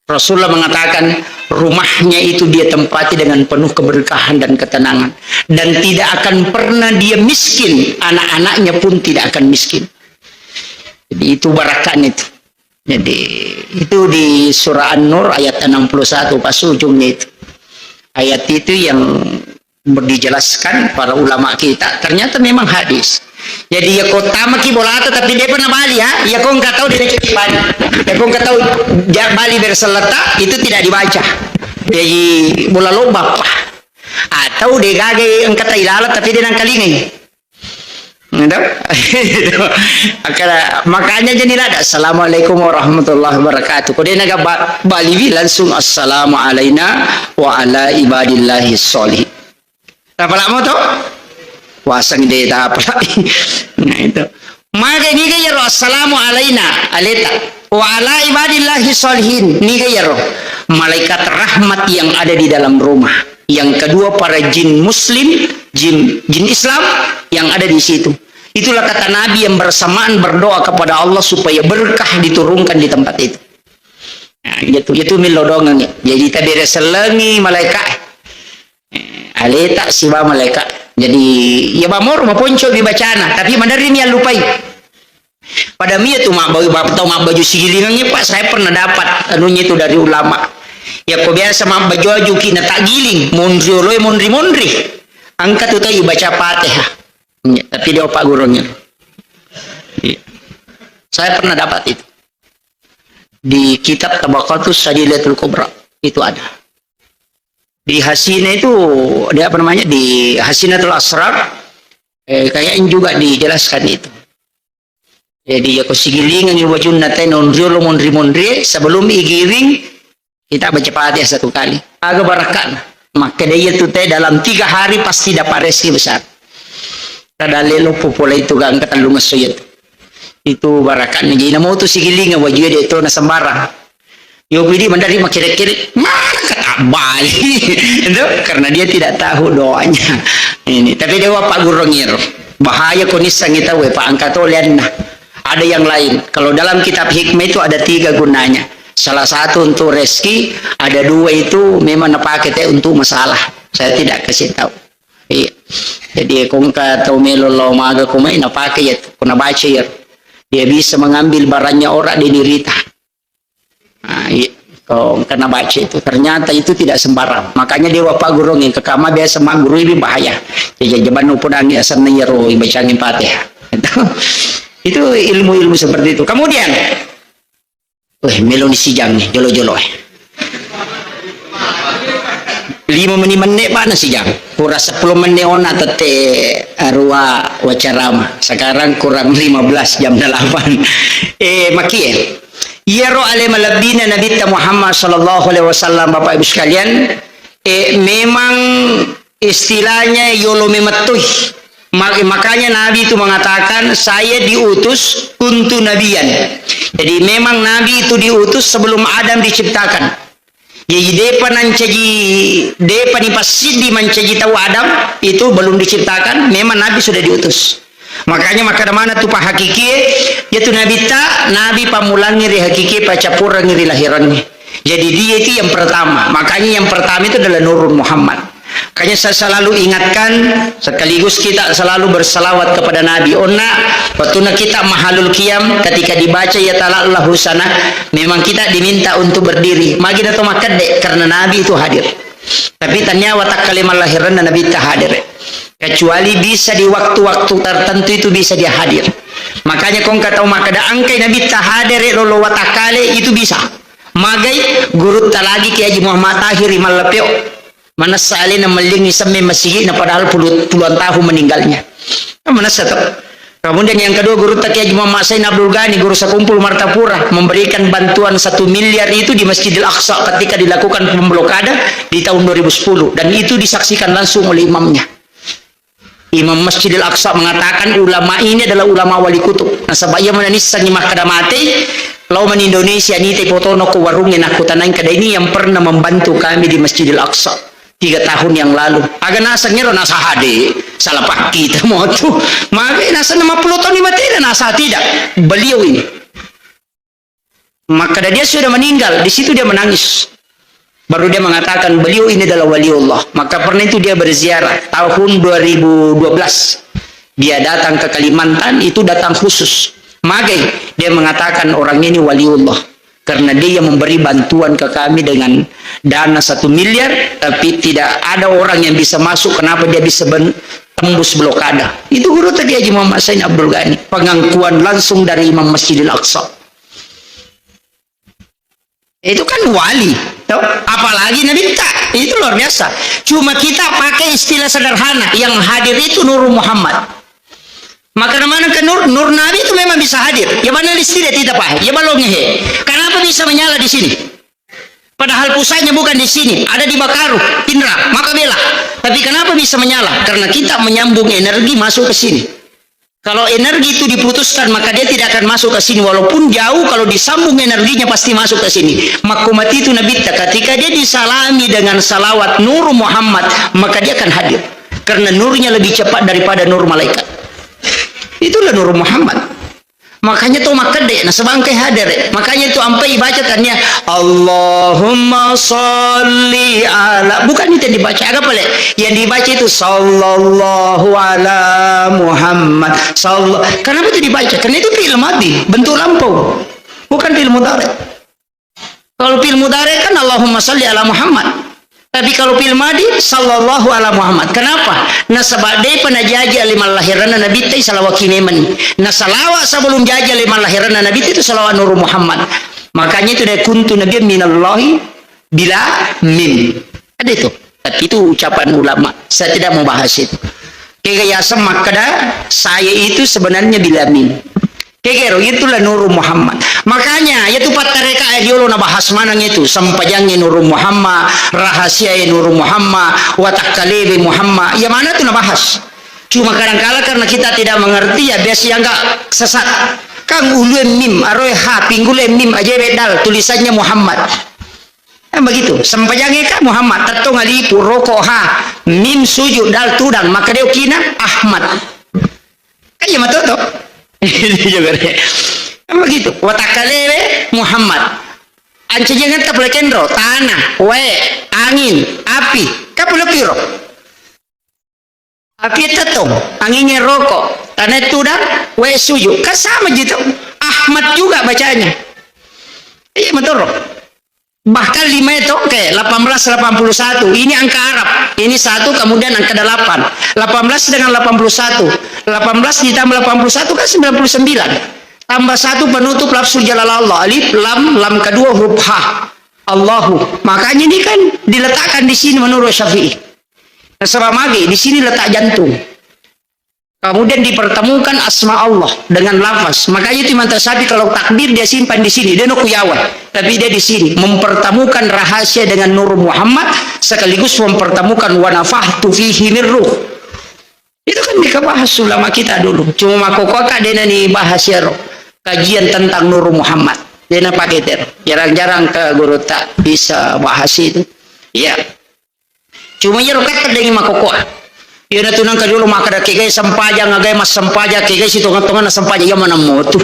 Rasulullah mengatakan, rumahnya itu dia tempati dengan penuh keberkahan dan ketenangan. Dan tidak akan pernah dia miskin, anak-anaknya pun tidak akan miskin. Jadi, itu barakkana itu. Jadi, itu di surah An-Nur ayat enam puluh satu, pas ujungnya itu. Ayat itu yang dijelaskan para ulama kita, ternyata memang hadis. Jadi, ya ko tamaki bolata tapi depa nabali, ya, ya ko engka tau de nacari bali. Ya ko engka tau ja-, bali bere selletta, itu tidak dibaca. Jadi, bola lobba pa. Atau de gaga engka tailala tapi de nangkalingai. Gitu? Makanya jadi lada, "Assalamualaikum warahmatullahi wabarakatuh." Ko de naga ba-, baliwi langsung, "Assalamu alaina wa ala ibadillahi sholih." Tapalamo to? Waseng de tapala. Nah, itu. Maka niga iyaro, "Assalamu alaina," aleta. "Wa ala ibadillahi sholihin." Niga iyaro? Malaikat rahmat yang ada di dalam rumah. Yang kedua, para jin muslim, jin, jin Islam yang ada di situ. Itulah kata Nabi yang bersamaan berdoa kepada Allah supaya berkah diturunkan di tempat itu. Nah, itu, itu millau doangengngi. Jadi, tabere sellengi malaika. Eh, aleta siba malaika. Jadi, ya bamoro maponco mi bacana, tapi maderri mi allupai. Pada mia tu mabbaju, tau mabbaju sigilingengnge, Pak, saya pernah dapat anunya itu dari ulama. Ya, ko biasa mabbaju-baju ki na taggiling, monri oloe monri-monri. Engka tu tau ibaca Fatihah. Ya, tapi dia opak gurunnya. Iya. Saya pernah dapat itu. Di kitab Tabaqatus Sadilatul Kubra itu ada. Di Hasina itu, di apa namanya, di Hasinatul Asrar, eh, kayaknya juga dijelaskan itu. Jadi, ya, ko sigilingan bajunna te, nonriolo monri-monri, sebelum igiring, kita baca Fatihah satu kali. Aga barakkana. Makkeda iya tu te dalam tiga hari pasti dapat rezeki besar. Kada lelo popola itu gangka tellung esso iya tu. Itu barakkana. Jadi, namo tu sigilingan wajue de to na sembarang. Yo bidi mandari makere-kere, mana kata Bali. Itu karena dia tidak tahu doanya. Ini, tapi dia wa paggurung iro. Bahaya ko nissengi tau, eh, Pak, angka to lianna. Ada yang lain. Kalau dalam kitab hikmah itu ada tiga gunanya. Salah satu untuk rezeki, ada dua itu memang napake te untuk masalah. Saya tidak kasih tahu. Iya. Jadi, ko engka tau melo lao maga ko mai, napake ya, ko nabaca ya. Dia bisa mengambil barangnya orang di dirita. Nah, iya. Ko engka nabaca itu, ternyata itu tidak sembarang. Makanya dia wa paggurung, yang kekama biasa maggurui bahaya. Jadi, jaman upudangi asanna yaro ibacangi Fatihah. Itu, itu ilmu-ilmu seperti itu. Kemudian, weh, meloni sijang nih, jolo-jolo, eh. Lima menit, menit mana sijang? Kurang sepuluh menit ona tette arua wacarama. Sekarang kurang lima belas, jam delapan. Eh, makie. Iyaro ale malebbina Nabitta Muhammad sallallahu alaihi wasallam, Bapak Ibu sekalian, eh, memang istilahnya yolo memettui. Ma-, makanya Nabi itu mengatakan, "Saya diutus, kuntu nabiyan." Jadi memang Nabi itu diutus sebelum Adam diciptakan. Jadi depa nancaji, depa ni passiddi mancaji tau Adam, itu belum diciptakan, memang Nabi sudah diutus. Makanya makkeda mana tu pahakikie, yaitu Nabitta, Nabi pammulangi ri hakikie, pacappurangi ri lahirangnge. Jadi dia itu yang pertama. Makanya yang pertama itu adalah Nurul Muhammad. Makanya saya selalu ingatkan, sekaligus kita selalu bersalawat kepada Nabi. Onna, waktu kita mahalul qiyam, ketika dibaca ya talal husana, memang kita diminta untuk berdiri. Magi na to makkedde, karena Nabi itu hadir. Tapi tania watakkale mallahiranna Nabitta hadir. Kecuali bisa di waktu-waktu tertentu itu bisa dia hadir. Makanya ko engka tau makkeda angkai Nabitta hadir lolo watakkale, itu bisa. Magai gurutta lagi Kiai Haji Muhammad Tahir Mallapeo. Manessa alena mellingi semme masigi'na padahal pulu-, puluhan tahun meninggalnya. Kan manessa to. Kemudian yang kedua gurutta Kiai Haji Muhammad Sain Abdul Ghani, guru sekumpul Martapura, memberikan bantuan satu miliar itu di Masjidil Aqsa ketika dilakukan pemblokade di tahun dua ribu sepuluh, dan itu disaksikan langsung oleh imamnya. Imam Masjidil Aqsa mengatakan ulama ini adalah ulama wali kutub. Nasaba iya mananissengi makkeda matei, lao mani Indonesia, nitai fotono ko warungnge, nakkutanai kada ini yang pernah membantu kami di Masjidil Aqsa tiga tahun yang lalu. Aga naseng ero nasa hade, salah pakki ta motu. Maka naseng lima puluh tahun ni mati dan nasa tidak. Beliau ini. Maka dia sudah meninggal, di situ dia menangis. Baru dia mengatakan beliau ini adalah waliullah. Maka pernah itu dia berziarah tahun dua ribu dua belas. Dia datang ke Kalimantan, itu datang khusus. Magai dia mengatakan orang ini waliullah. Karena dia yang memberi bantuan ke kami dengan dana satu miliar, tapi tidak ada orang yang bisa masuk. Kenapa dia bisa ben-, tembus blokade? Itu gurutta Haji Muhammad Sain Abdul Ghani. Pengakuan langsung dari Imam Masjidil Aqsa. Itu kan wali, toh? Apalagi Nabitta. Itu luar biasa. Cuma kita pakai istilah sederhana, yang hadir itu Nur Muhammad. Maka mana ke Nur, Nur Nabi itu memang bisa hadir. Ya mana listrik tidak paham. Ya balong he. Kenapa bisa menyala di sini? Padahal pusatnya bukan di sini, ada di Bakaru, Pinrang, Makabela. Tapi kenapa bisa menyala? Karena kita menyambung energi masuk ke sini. Kalau energi itu diputuskan, maka dia tidak akan masuk ke sini. Walaupun jauh, kalau disambung energinya pasti masuk ke sini. Makko mati itu Nabitta, ketika dia disalami dengan salawat Nur Muhammad, maka dia akan hadir. Karena nurnya lebih cepat daripada nur malaikat. Itulah Nur Muhammad. Makanya to makkedde, nasaba engkai hadir. Makanya itu ampai baca tania, "Allahumma salli ala." Bukan itu yang dibaca. Aga pale? Yang dibaca itu, "Sallallahu ala Muhammad." Sall-, kenapa itu dibaca? Karena itu fi'il madhi, bentuk lampau. Bukan fi'il mudhari. Kalau fi'il mudhari kan Allahumma salli ala Muhammad. Tapi kalau fi'il madhi, sallallahu ala Muhammad. Kenapa? Nasaba depa najaji ale mallahiranna Nabitta salawat kinemani. Nasalawa sebelum jaji ale mallahiranna Nabitta itu salawat Nur Muhammad. Makanya itu dia kuntu nabiyyan minallahi bila mim. Ada itu. Tapi itu ucapan ulama. Saya tidak mau bahas itu. Kega yaseng makkeda, saya itu sebenarnya bila mim. Kegero, itulah Nuru Muhammad. Makanya, yaitu pattareka e riolo nabahas maneng itu, sempajangnge Nuru Muhammad, rahasiae Nuru Muhammad, watakkalewe Muhammad. Ya mana tu nabahas? Cuma kadangkala karena kita tidak mengerti, ya biasa yang enggak sesat. Kan ulue mim, aroe ha, pinggule mim, ajae dal, tulisannya Muhammad. Kan begitu. Sempajangnge ka Muhammad, tettong alifu, roko ha, mim sujud, dal tudang, maka de okina Ahmad. Kan iya matoto. Kan begitu. Watakkalewe Muhammad. Ancajengetta pole kenro, tanah, wae, angin, api. Kan pole kiro. Api tettong, anginnya rokok, tanah tudang, wae suju. Kan sama ji to. Ahmad juga bacanya. Iya, matoro. Bahkan lima itu, oke, delapan belas delapan puluh satu. Ini angka Arab. Ini satu, kemudian angka delapan. Delapan belas dengan delapan puluh satu. Delapan belas ditambah delapan puluh satu kan sembilan puluh sembilan. Tambah satu penutup lafzul jalalah Allah. Alif, lam, lam kedua huruf ha. Allahu. Makanya ini kan diletakkan di sini menurut Syafi'i. Nasaba magi, di sini letak jantung. Kemudian dipertemukan asma Allah dengan lafaz. Makanya itu Imam Tasawufi kalau takbir dia simpan di sini, dia no kuyawa. Tapi dia di sini mempertemukan rahasia dengan Nur Muhammad sekaligus mempertemukan wa nafakhtu fihi min ruh. Itu kan dikabahas ulama kita dulu. Cuma makkokkoe ka dena ni bahas iyaro kajian tentang Nur Muhammad. Dena pakai ter. Jarang-jarang ke guru tak bisa bahas itu. Iya. Cuma iyaro katta dengi makkokkoe. Iyana tu nangka jolo makkeda kegai sempajang, agai massempajang, kegai sitonga-tonganna sempajang, iya maneng motu.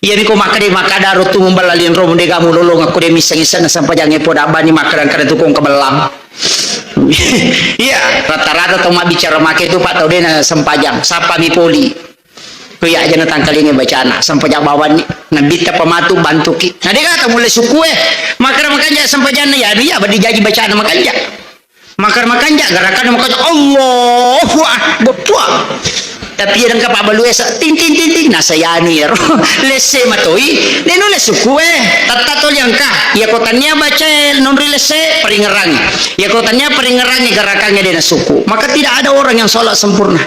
Iya miko makkeda, makkeda ro tu mumballa linro, mundega mulolong akko de misseng-issenna sempajangnge poda bani makkeda-kada tu kong kebellang. Iya, rata-rata tau mabbicara make tu, Pak, tau dena sempajang, sapa mi poli. Ko iya aja natangkalinga bacana, sempajang bawanni, nabitta pamatu bantuki. Na dega tau mulle sukue, makkeda makanja sempajanna, ya anu iya, badi jaji bacana makanja. Makkeda makanja, gerakanna makanja, Allahu Akbar, puang. Tapi iya engka pabbalu esa, ting, ting, ting, ting, nasa yanu iyaro. Lesse matoi, de nulle sukue, tatta toli engka. Iya ko tania bacae, nonri lesse, peringerangi. Iya ko tania peringerangi, gerakannya de nasuku. Maka tidak ada orang yang sholat sempurna.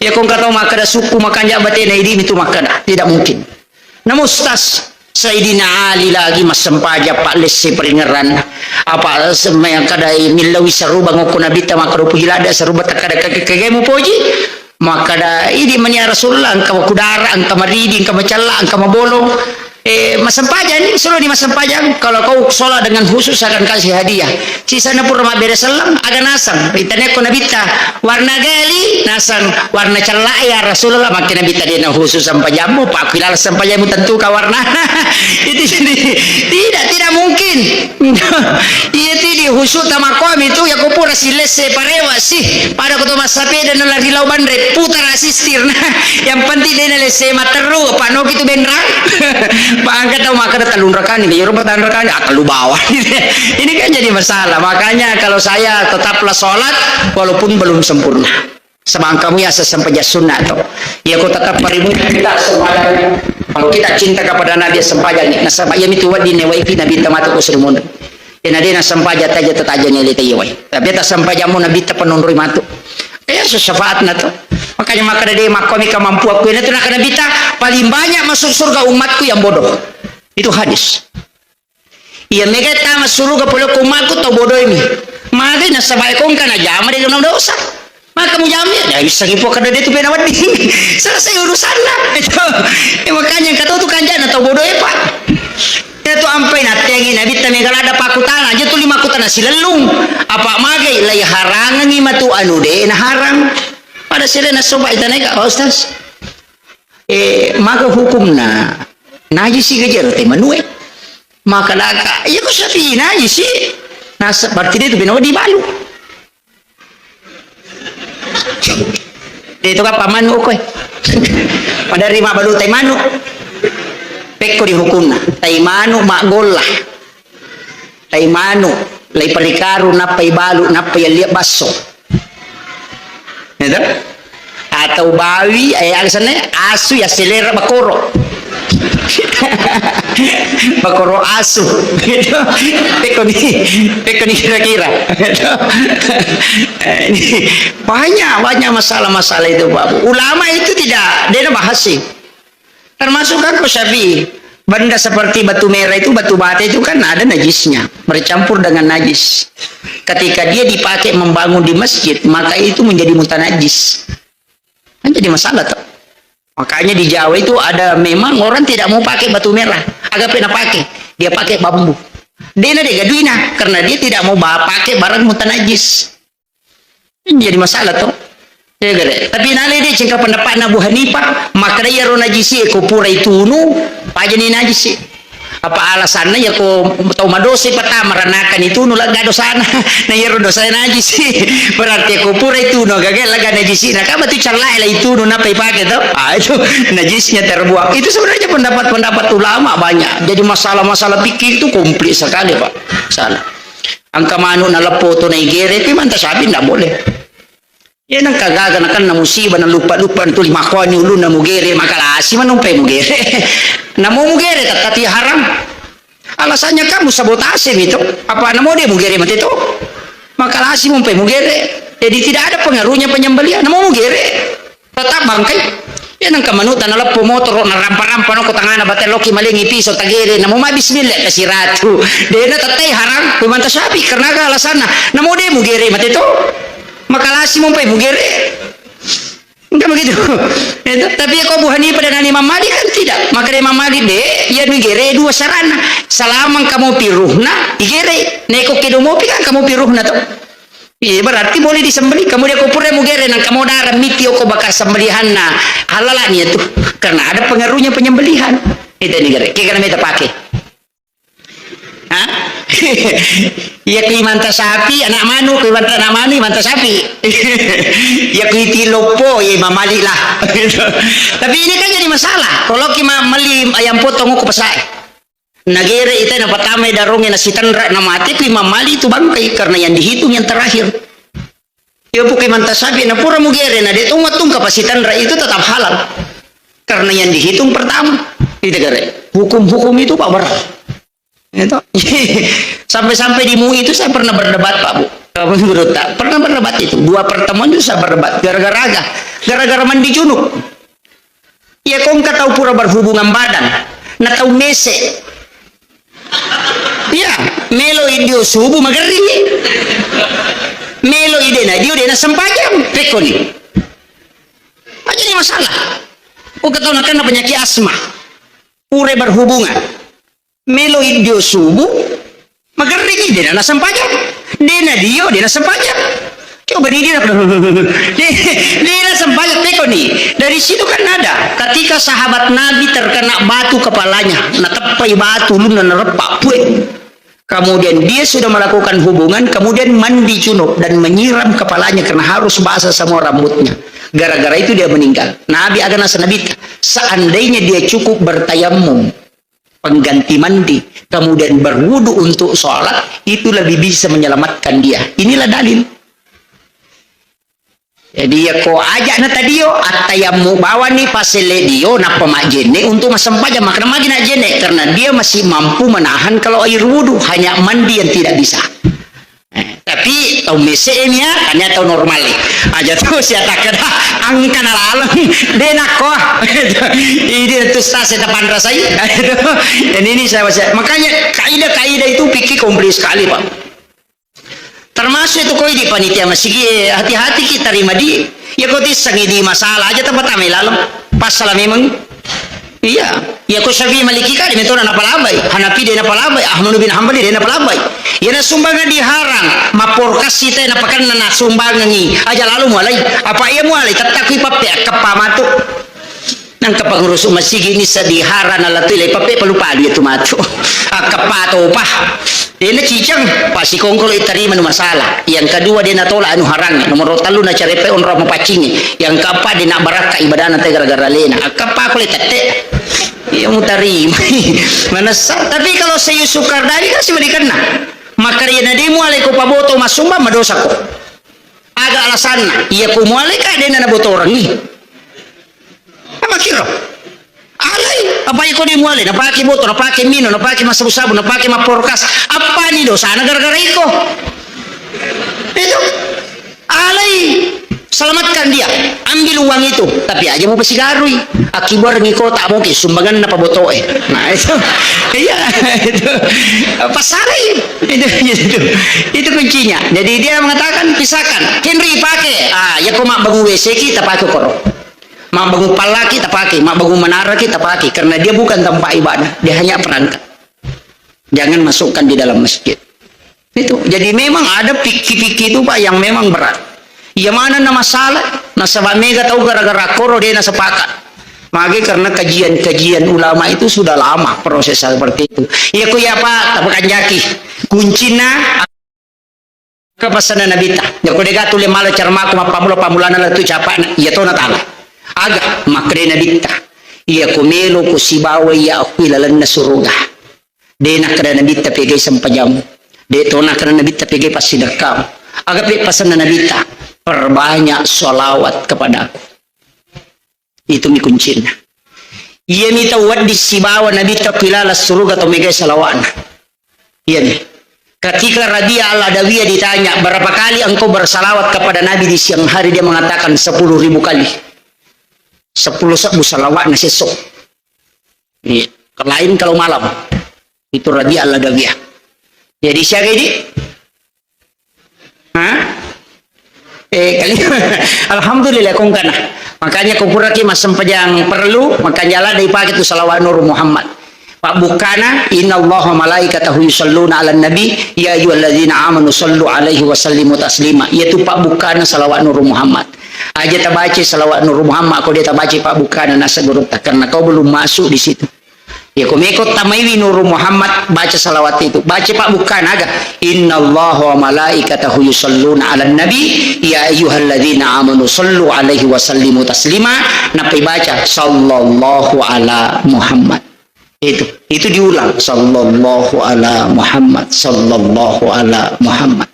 Iya ko engka tau makkeda suku, makanja batena, idi mitu makkeda. Tidak mungkin. Namo stas, Sayyidina Ali lagi massempajang, Pak, lesse peringeran. Apa se-, makkeda millau saruba ngokko Nabitta makkeda puji ladde saruba takkada ke-, ke-, kege mupoji. Makkeda, idi mani ya Rasulullah, engka kudara, engka maridi, engka macella, engka mabolong. Eh, massempajang ni, solo di massempajang. Kalau kau sholat dengan khusyuk, saya akan kasih hadiah. Sisana pura mabbere selleng, aga naseng. Itanekko Nabitta, warna gali, naseng, warna cella ya Rasulullah, makkeda Nabitta de na khusyuk sempajammu, Pak, aku ilala sempajammu tentu ka warna. Itu jadi, tidak, tidak mungkin. Iya tu di khusyuk tamakkomi tu, ya ko pura silesse parewa sih. Pada ko to massapeda na lari lau banre, putara sistir. Yang penting de na lesse matteru, panoki tu benrang. Pak, engka tau makkeda tellung rakani, ya rupa tellung rakani, ah, tellu bawang. Ini kan jadi masalah. Makanya kalau saya tetaplah sholat walaupun belum sempurna. Sebangkamu ya sesempajang sunnah to. Ya ko tetap parimu kita sempajang. Kalau kita cinta kepada Nabi sempajang ni. Nasaba iya mitu wedding ne waifi Nabitta matu ko sri monro. Ena de na sempajang taja tataja ngeleta iya wai. Tapi ta sempajammu Nabitta penonroi matu. Iya syafaatna to. Makanya makkeda de makkomi kemampuanku. Ena tu nakkeda Nabitta, paling banyak masuk surga umatku yang bodoh. Itu hadis. Iya mega tama suruga pole ko umatku tau bodoimi. Magi nasaba e kongka najama de na dosa. Maka mujama ya, ya bisa ngipu kada de tu pena wedding. Selesai urusanna. Itu. Ya, makanya kata tu kanjana tau bodoh e, Pak. Itu ampai natengi Nabitta mega lada pakutana aja tu lima kutana silellung. Apa magai lai harangangi matu anu de na harang. Pada sila nasoba itanaika, Ustaz. Eh, maka hukumna najisi gajar te manue. Maka laka, iya ko Syafi'i najisi. Nasa, berarti de tu pena wedding balu. De tu kapang manu koe. Madari mabalu tai manu. Pekko di hukumna. Tai manu maggolla. Tai manu. Lai parikaru, nappai balu, nappai allia basso. Gitu? Atau bawi, eh, aga senna, asu ya selera bakoro. Bakoro asu. Gitu. Pekko ni, pekko ni kira-kira. Gitu. Eh, ini banyak, banyak masalah-masalah itu, Pak. Ulama itu tidak, dia bahas sih. Termasuk kan ko Syafi'i, benda seperti batu merah itu, batu bata itu kan ada najisnya, bercampur dengan najis. Ketika dia dipakai membangun di masjid, maka itu menjadi mutanajis. Kan jadi masalah tuh. Makanya di Jawa itu ada memang orang tidak mau pakai batu merah, aga pena pakai, dia pakai bambu. Dena de gaduina, karena dia tidak mau ba-, pakai barang mutanajis. Jadi masalah to. Ya, gare. Tapi nale de cengka pendapatna Abu Hanifah, makkeda iyaro najisi ko pura itunu, pajani najisi. Apa alasanna? Ya ko tau madosa patama ranakani tunu, lega dosana. Na iyaro dosa najisi. Berarti ko pura itunu gaga lega najisi. Nah, kamu tu callai la itunu, napa ipake to? Ah, itu najisnya terbuang. Itu sebenarnya pendapat-pendapat ulama banyak. Jadi masalah-masalah fikih itu komplit sekali, Pak. Salah. Engka manu naleppo to naigere, pi manta sapi ndak boleh. Iya, nengka gaga nakenna musibah, nalupa-lupa tuli makkoni ulunna mugere, makalasi manumpai mugere. Namo mugere, tettati haram. Alasannya kamu sabotase mi to. Apa namo de mugere mate to? Makalasi mumpai mugere. Jadi tidak ada pengaruhnya penyembelihan. Namo mugere. Tetap bangkai. Iya, nengka manuta naleppo motoro, narampa-rampa no ko tangana bate loki malengi piso tagere, namo ma bismillah kasi ratu. Dena tettai haram, ko manta sapi, karena aga alasanna? Namo de mugere mate to? Makalasi mumpai mugere. Enggak begitu. Itu, tapi ko Abu Hanifah dan Imam Malik kan tidak. Maka Imam Malik de, ya nigere dua sarana. Salamang kamu piruhna, igere. Neko kedo mopi kan kamu piruhna to. Iya, berarti boleh disembelih. Kamu dia ko pura mugere, nang kamu darah miti oko bakar sembelihanna. Halala nia tu. Karena ada pengaruhnya penyembelihan. Itu nigere. Kira meta pakai. Hah? Iya, kui manta sapi, anak manu, kui manta anak manu, manta sapi. Iya, kui tiloppo, iya, mamali lah. Tapi ini kan jadi masalah. Kalau ki ma-, meli ayam potong ko pasai. Nagere ita na pertama daronge na sitenra na mate, kui mamali itu bangkai karena yang dihitung yang terakhir. Iya, bukai manta sapi, na pura mugere, na de tong wattung ka pasitanra itu tetap halal. Karena yang dihitung pertama. Itu gare. Hukum-hukum itu, Pak, berat. Itu. Sampai-sampai di M U I itu saya pernah berdebat, Pak, Bu. Apa menurut tak? Pernah berdebat itu. Dua pertemuan itu saya berdebat. Gara-gara aga? Gara-gara mandi junub. Iya, ko engka tau pura berhubungan badan, na tau mese. Iya, melo i dio subuh magerringi. Melo i dena dio dena sempajang. Pekkoni. Aja ni masalah. Ko engka tau nakenna penyakit asma. Pura berhubungan. Melo i dio subuh, magerringi, dena nasempajang. Dena dio, dena sempajang. Coba ni dia, de-, dena sempajang, teko ni. Dari situ kan ada, ketika sahabat Nabi terkena batu kepalanya, nateppai batu, ulunna nareppa, pue. Kemudian dia sudah melakukan hubungan, kemudian mandi junub dan menyiram kepalanya karena harus basah semua rambutnya. Gara-gara itu dia meninggal. Nabi aga nasa Nabi, seandainya dia cukup bertayamum, pengganti mandi, kemudian berwudu untuk sholat, itu lebih bisa menyelamatkan dia. Inilah dalil. Jadi, ya ko aja na tadio, attayammu bawani pasele dio, nappa majjenne untuk massempajang, makna magi na jenne, karena dia masih mampu menahan kalau air wudu, hanya mandi yang tidak bisa. Eh, tapi tau mese e mia, tania tau normal e. Aja tu sia takkeda, angka na laleng, de nakko. Ini tu stase tapanrasai. Jadi ini saya masih, makanya kaidah-kaidah itu fikih komplit sekali, Pak. Termasuk itu koi di panitia masigi, eh, hati-hati kita terima di, ya kau tissangi di masalah aja tempat ame laleng. Pasal memang. Iya, iya, ko Syafi'i Maliki kade metona napalabai, Hanafi de napalabai, Ahmad bin Hambali de napalabai. Iya, na sumbangan diharang, maporkasi te napakanna na sumbangangi, aja lalu mualai. Apa iya mualai, tettakui pappe akkeppa matu. Nangka pengurus masigi ni sediharang ala tu le pappe palu-palu itu matu. Akkeppa topa. Dena ciceng, pasi kongkolo itarima nu masalah. Yang kedua, dena tolak anu harang. Nomor tellu, na carepe onro mapaccingi. Yang keempat, dena barakka ibadana te gara-gara lena. Akkeppa ko le tette. Iya, mutarima. Manessa. Tapi kalau Sayyid Sukardari kan siwadikanna. Makarena de muale ko paboto masumba madosa ko. Aga alasanna? Iya ko muale ka dena nabotorangi. Apa kiro? Alai, apa iko de muale? Napake boto, napake mino, napake massabu-sabu, napake maporkas. Apa ni dosana gara-gara iko? Itu. Alai, selamatkan dia. Ambil uang itu, tapi aja mau pasigarui. Akibar ngiko tak mau ke sumbangan napa botoe. Nah, itu. Iya, itu. Pasalai. Itu, itu. Itu kuncinya. Jadi dia mengatakan, pisahkan. Henry pakai. Ah, ya ko mabbangun W C kita pakai koro. Mabbangun pallaki tapake, mabbangun menara ki tapake, karena dia bukan tempat ibadah, dia hanya perangkat. Jangan masukkan di dalam masjid. Itu. Jadi memang ada fikih-fikih itu, Pak, yang memang berat. Iya manenna masalah, nasaba mega tau gara-gara koro de nasepakat. Mage karena kajian-kajian ulama itu sudah lama proses seperti itu. Iya ku iya, Pak, tapakanjaki. Kuncinna Ka pasanna Nabitta, jako dega tuli mala carmaku mappammula-pammulana lettu capana, iya tona tala. Aga, makkeda Nabitta, iya ko melo ko sibawa iya akui lalenna suruga. De nakkeda Nabitta pegai sempajammu. De to nakkeda Nabitta pegai passidekkamu. Aga pe pasanna Nabitta, perbanyak salawat kepadaku. Itu mi kuncinna. Iya mi tau wedding sibawa Nabitta ko ilalang suruga to megai salawatna. Iya mi. Ketika Rabi'ah Al-Adawiyah ditanya, "Berapa kali engkau bersalawat kepada Nabi di siang hari?" Dia mengatakan, "Sepuluh ribu kali." Sepuluh sebbu salawatna sesso. Iya. Lain kalau malam. Itu Rabi'ah Al-Adawiyah. Jadi siaga ini? Hah? Eh, kali. Alhamdulillah, kongkana. Makanya ko puraki massempajang perlu, makanya la dipake tu salawat Nur Muhammad. Pabbukkana, "Innallaha malaikatahu yusalluna 'alan nabi, ya ayyuhalladzina amanu sallu 'alaihi wa sallimu taslima." Iyatu pabbukkana salawat Nur Muhammad. Aja tabaca salawat Nur Muhammad, ko de tabaca pabbukkana nasa gurutta, karena kau belum masuk di situ. Ya, ko meko tamaiwi Nuru Muhammad, baca salawat itu. Baca pabbukkana aga. "Innallaha wa malaikatahu yusalluna 'alan nabi, ya ayyuhalladzina amanu sallu 'alaihi wa sallimu taslima." Nappai baca, "Sallallahu ala Muhammad." Itu, itu diulang. "Sallallahu ala Muhammad, sallallahu ala Muhammad."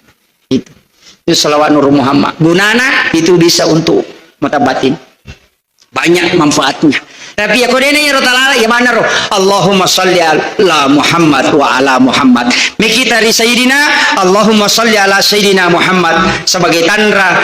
Itu. Itu salawat Nuru Muhammad. Gunana itu bisa untuk mata batin. Banyak manfaatnya. Tapi ya kodena iyaro talala, ya manaro, "Allahumma salli ala Muhammad wa ala Muhammad." Mekita ri Sayyidina, "Allahumma salli ala Sayyidina Muhammad," sebagai tanra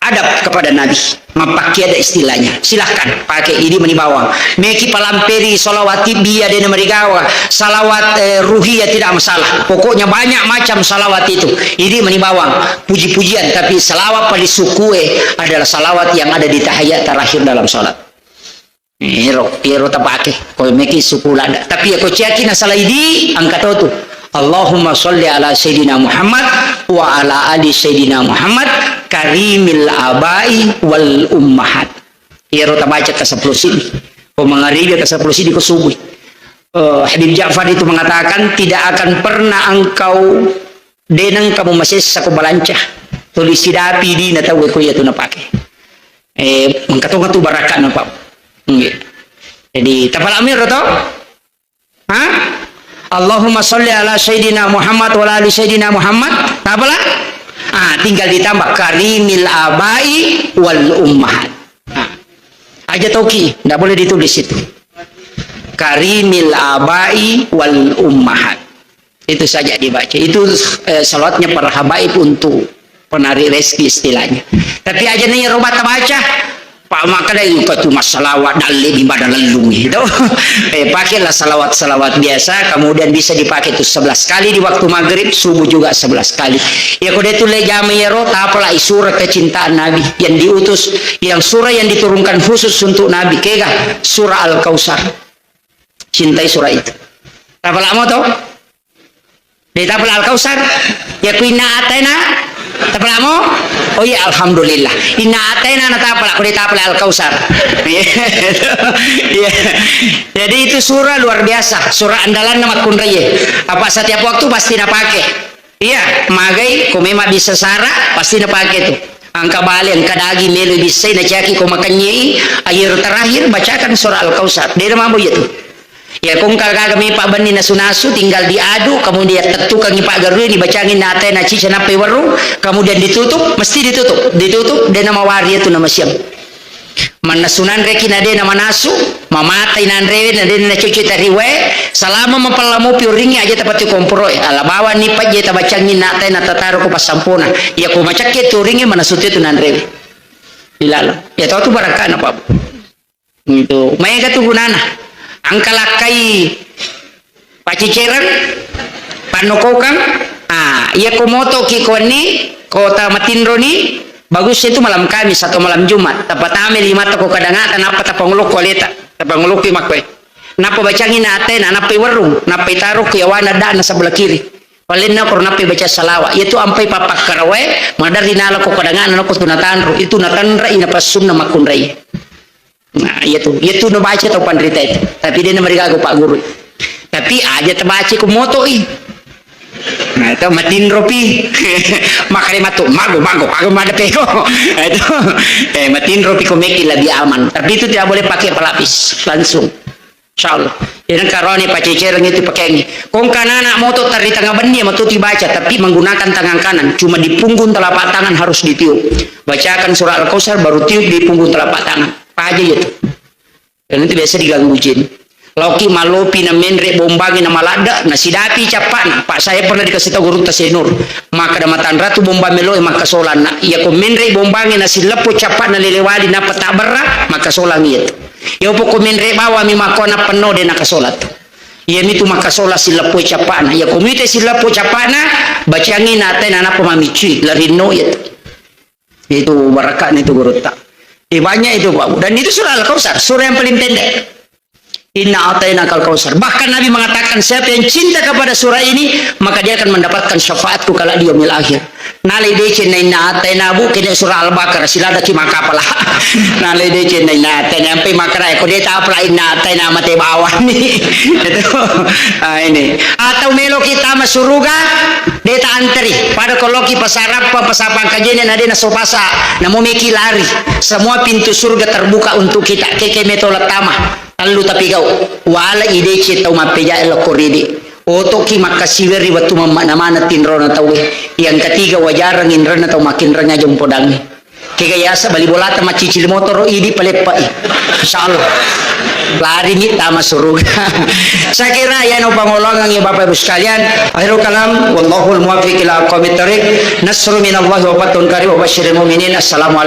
adab kepada Nabi. Mappakki ada istilahnya. Silahkan pakai, idi mani bawang. Meki palamperi salawat tibbiya dena marigawa. Salawat, eh, ruhiyah tidak masalah. Pokoknya banyak macam salawat itu. Idi mani bawang. Puji-pujian, tapi salawat paling sukue adalah salawat yang ada di tahiyat terakhir dalam salat. Ero, ero tapake. Ko meki suku lada. Tapi ya ko ciaki na salaidi, angka totu. "Allahumma salli ala Sayyidina Muhammad wa ala ali Sayyidina Muhammad karimil abai wal ummahat." Ero tabaca ka sepuluh sidi. Ko mangaribi ka sepuluh sidi ko subuh. Eh, Habib Ja'far itu mengatakan, "Tidak akan pernah engkau deneng kamu masessa ko balanca. Tuli sidapi dina tau ko iya tu napake." Eh, mengkatonga tu barakana, Pak. Nggih. Jadi, tapalami ro to? Ha? "Allahumma salli ala Sayyidina Muhammad wa ala ali Sayyidina Muhammad." Tapala? Ah, tinggal ditambah karimil abai wal ummahat. Ah. Aja toki, ndak boleh ditulis itu. Karimil abai wal ummahat. Itu saja dibaca. Itu, eh, salawatnya para habaib untuk penarik rezeki istilahnya. Tapi aja nih roba tabaca. Pak, makanya itu cuma salawat dalle di badan lelung itu. Eh, pakailah salawat-salawat biasa, kemudian bisa dipakai itu sebelas kali di waktu maghrib, subuh juga sebelas kali. Ya, kode itu le jama yero, tapalai surah kecintaan Nabi yang diutus, yang surah yang diturunkan khusus untuk Nabi, kega surah Al-Kautsar. Cintai surah itu. Tapalamo to? Dé tapala Al-Kautsar. Ya ku inna a'taina. Tapalamo? Oh iya, alhamdulillah. Inna a'taina na tapala, ku dé tapala Al-Kautsar. Iya. Jadi itu surah luar biasa, surah andalanna makkunraié. Apa setiap waktu pasti napake. Iya, magai, ko memang bisa sara, pasti napake tu. Engka bale, engka daging, melo bissai, naciaki ko makennye'i, akhir terakhir bacakan surah Al-Kautsar. Dé mabo iya tu. Ya, ko engka gaga mepa benni nasu-nasu, tinggal diaduk, kemudian tettukangi paggarué, dibacangi inna a'taina cica nappai werrung, kemudian ditutup, mesti ditutup, ditutup, dé namawari itu nama siang. Mannasu nanréki na dé namanasu, mamatai nanréwé na dé nacocok tariwaé, salama mapallamopi oringngé aja tapattu komporoé, ala bawanni pajjé tabacangi inna a'taina tataro ko passampona, ya ko macakke tu oringngé manasu tu nanréwé. Dilaleng. Ya tau tu barakkana, Pak. Itu. Maéga tu gunana. Engka lakkai pacicereng, pannokokang. Ah, iya ko motoki ko wenni, ko tamatinroni, bagus itu malam Kamis atau malam Jumat. Tapatame limatta ko kadangata, nappa tapangolokko aleta. Tapangolokki makkoé. Nappa bacangi na atena, nappai werrung, nappai taro ku yawana dana sebelah kiri. Palenna ko nappai baca salawa. Iyatu ampai pappakkarawae, maderri nala ko kadangana nako tu natanro. Itu natanrai napassunna makkunrai. Nah, iyatu, iyatu nabaca tau panrita itu. Tapi de namarigaga Pak Guru. Tapi aja tabaca ko moto i. Nah, itu matinropi. Makanya matu, mago, mago, mago, mada peko. Nah, itu, eh, matinropi ko meki lebih aman. Tapi itu tidak boleh pakai pelapis langsung. Insya Allah. Jadi karone pacecereng itu pakaiannya. Kongkana anak moto tari tengah bendi matu dibaca, tapi menggunakan tangan kanan. Cuma di punggung telapak tangan harus ditiup. Bacakan surah Al-Kausar, baru tiup di punggung telapak tangan. Paja itu. Dan itu biasa diganggu jin. Laoki malopi na menre bombangi na maladda, na sidapi cappana. Pak, saya pernah dikasih tahu gurutta Senur. Maka da matanra tu bomba melo, maka solanna. Iya ko menre bombangi na sileppo cappana lelewali na peta berra, maka solang iya. Iya poko menre bawa mi mako na penno de na kasolat. Iya mitu maka sola sileppo cappana. Iya ko mite sileppo cappana, bacangi na tena napa mamicui, larinno iya. Itu barakatnya itu gurutta. Eh, banyak itu, Pak. Dan itu surah Al-Kausar, surah yang paling pendek. Inna ataina kal kausar. Bahkan Nabi mengatakan, siapa yang cinta kepada surah ini, maka dia akan mendapatkan syafaatku kala di yaumil akhir. Nalai deceng na inna ataina bu, kene surah Al-Baqarah, siladaki makapala. Nalai deceng na inna ataina, sampai makara, ko dia tak pala inna ataina mate bawang ni. Itu, ah, ini. Atau melo kita masuruga, Deta anteri, pada koloki pasarappa, pasapang kajene, na dena sopasa, namo meki lari. Semua pintu surga terbuka untuk kita. Keke meto lettama. Tallu tapi gau. Wala idece tau mappejae lokko ridi. Otoki makkasiweri wettu mamma namana tinrona tauwe. Yang ketiga wajarang inrena tau makinrenga jompodangi. Kega yasa bali bolata maccicil motoro idi paleppai. Insya Allah. Lari ni tama suruga. Saya kira ya no pangolongan ya Bapak Ibu sekalian. Akhirul kalam, wallahul muwaffiq ila aqwamit thariq. Nasru minallahi wa fathun qarib wa basyiril mu'minin. Assalamualaikum.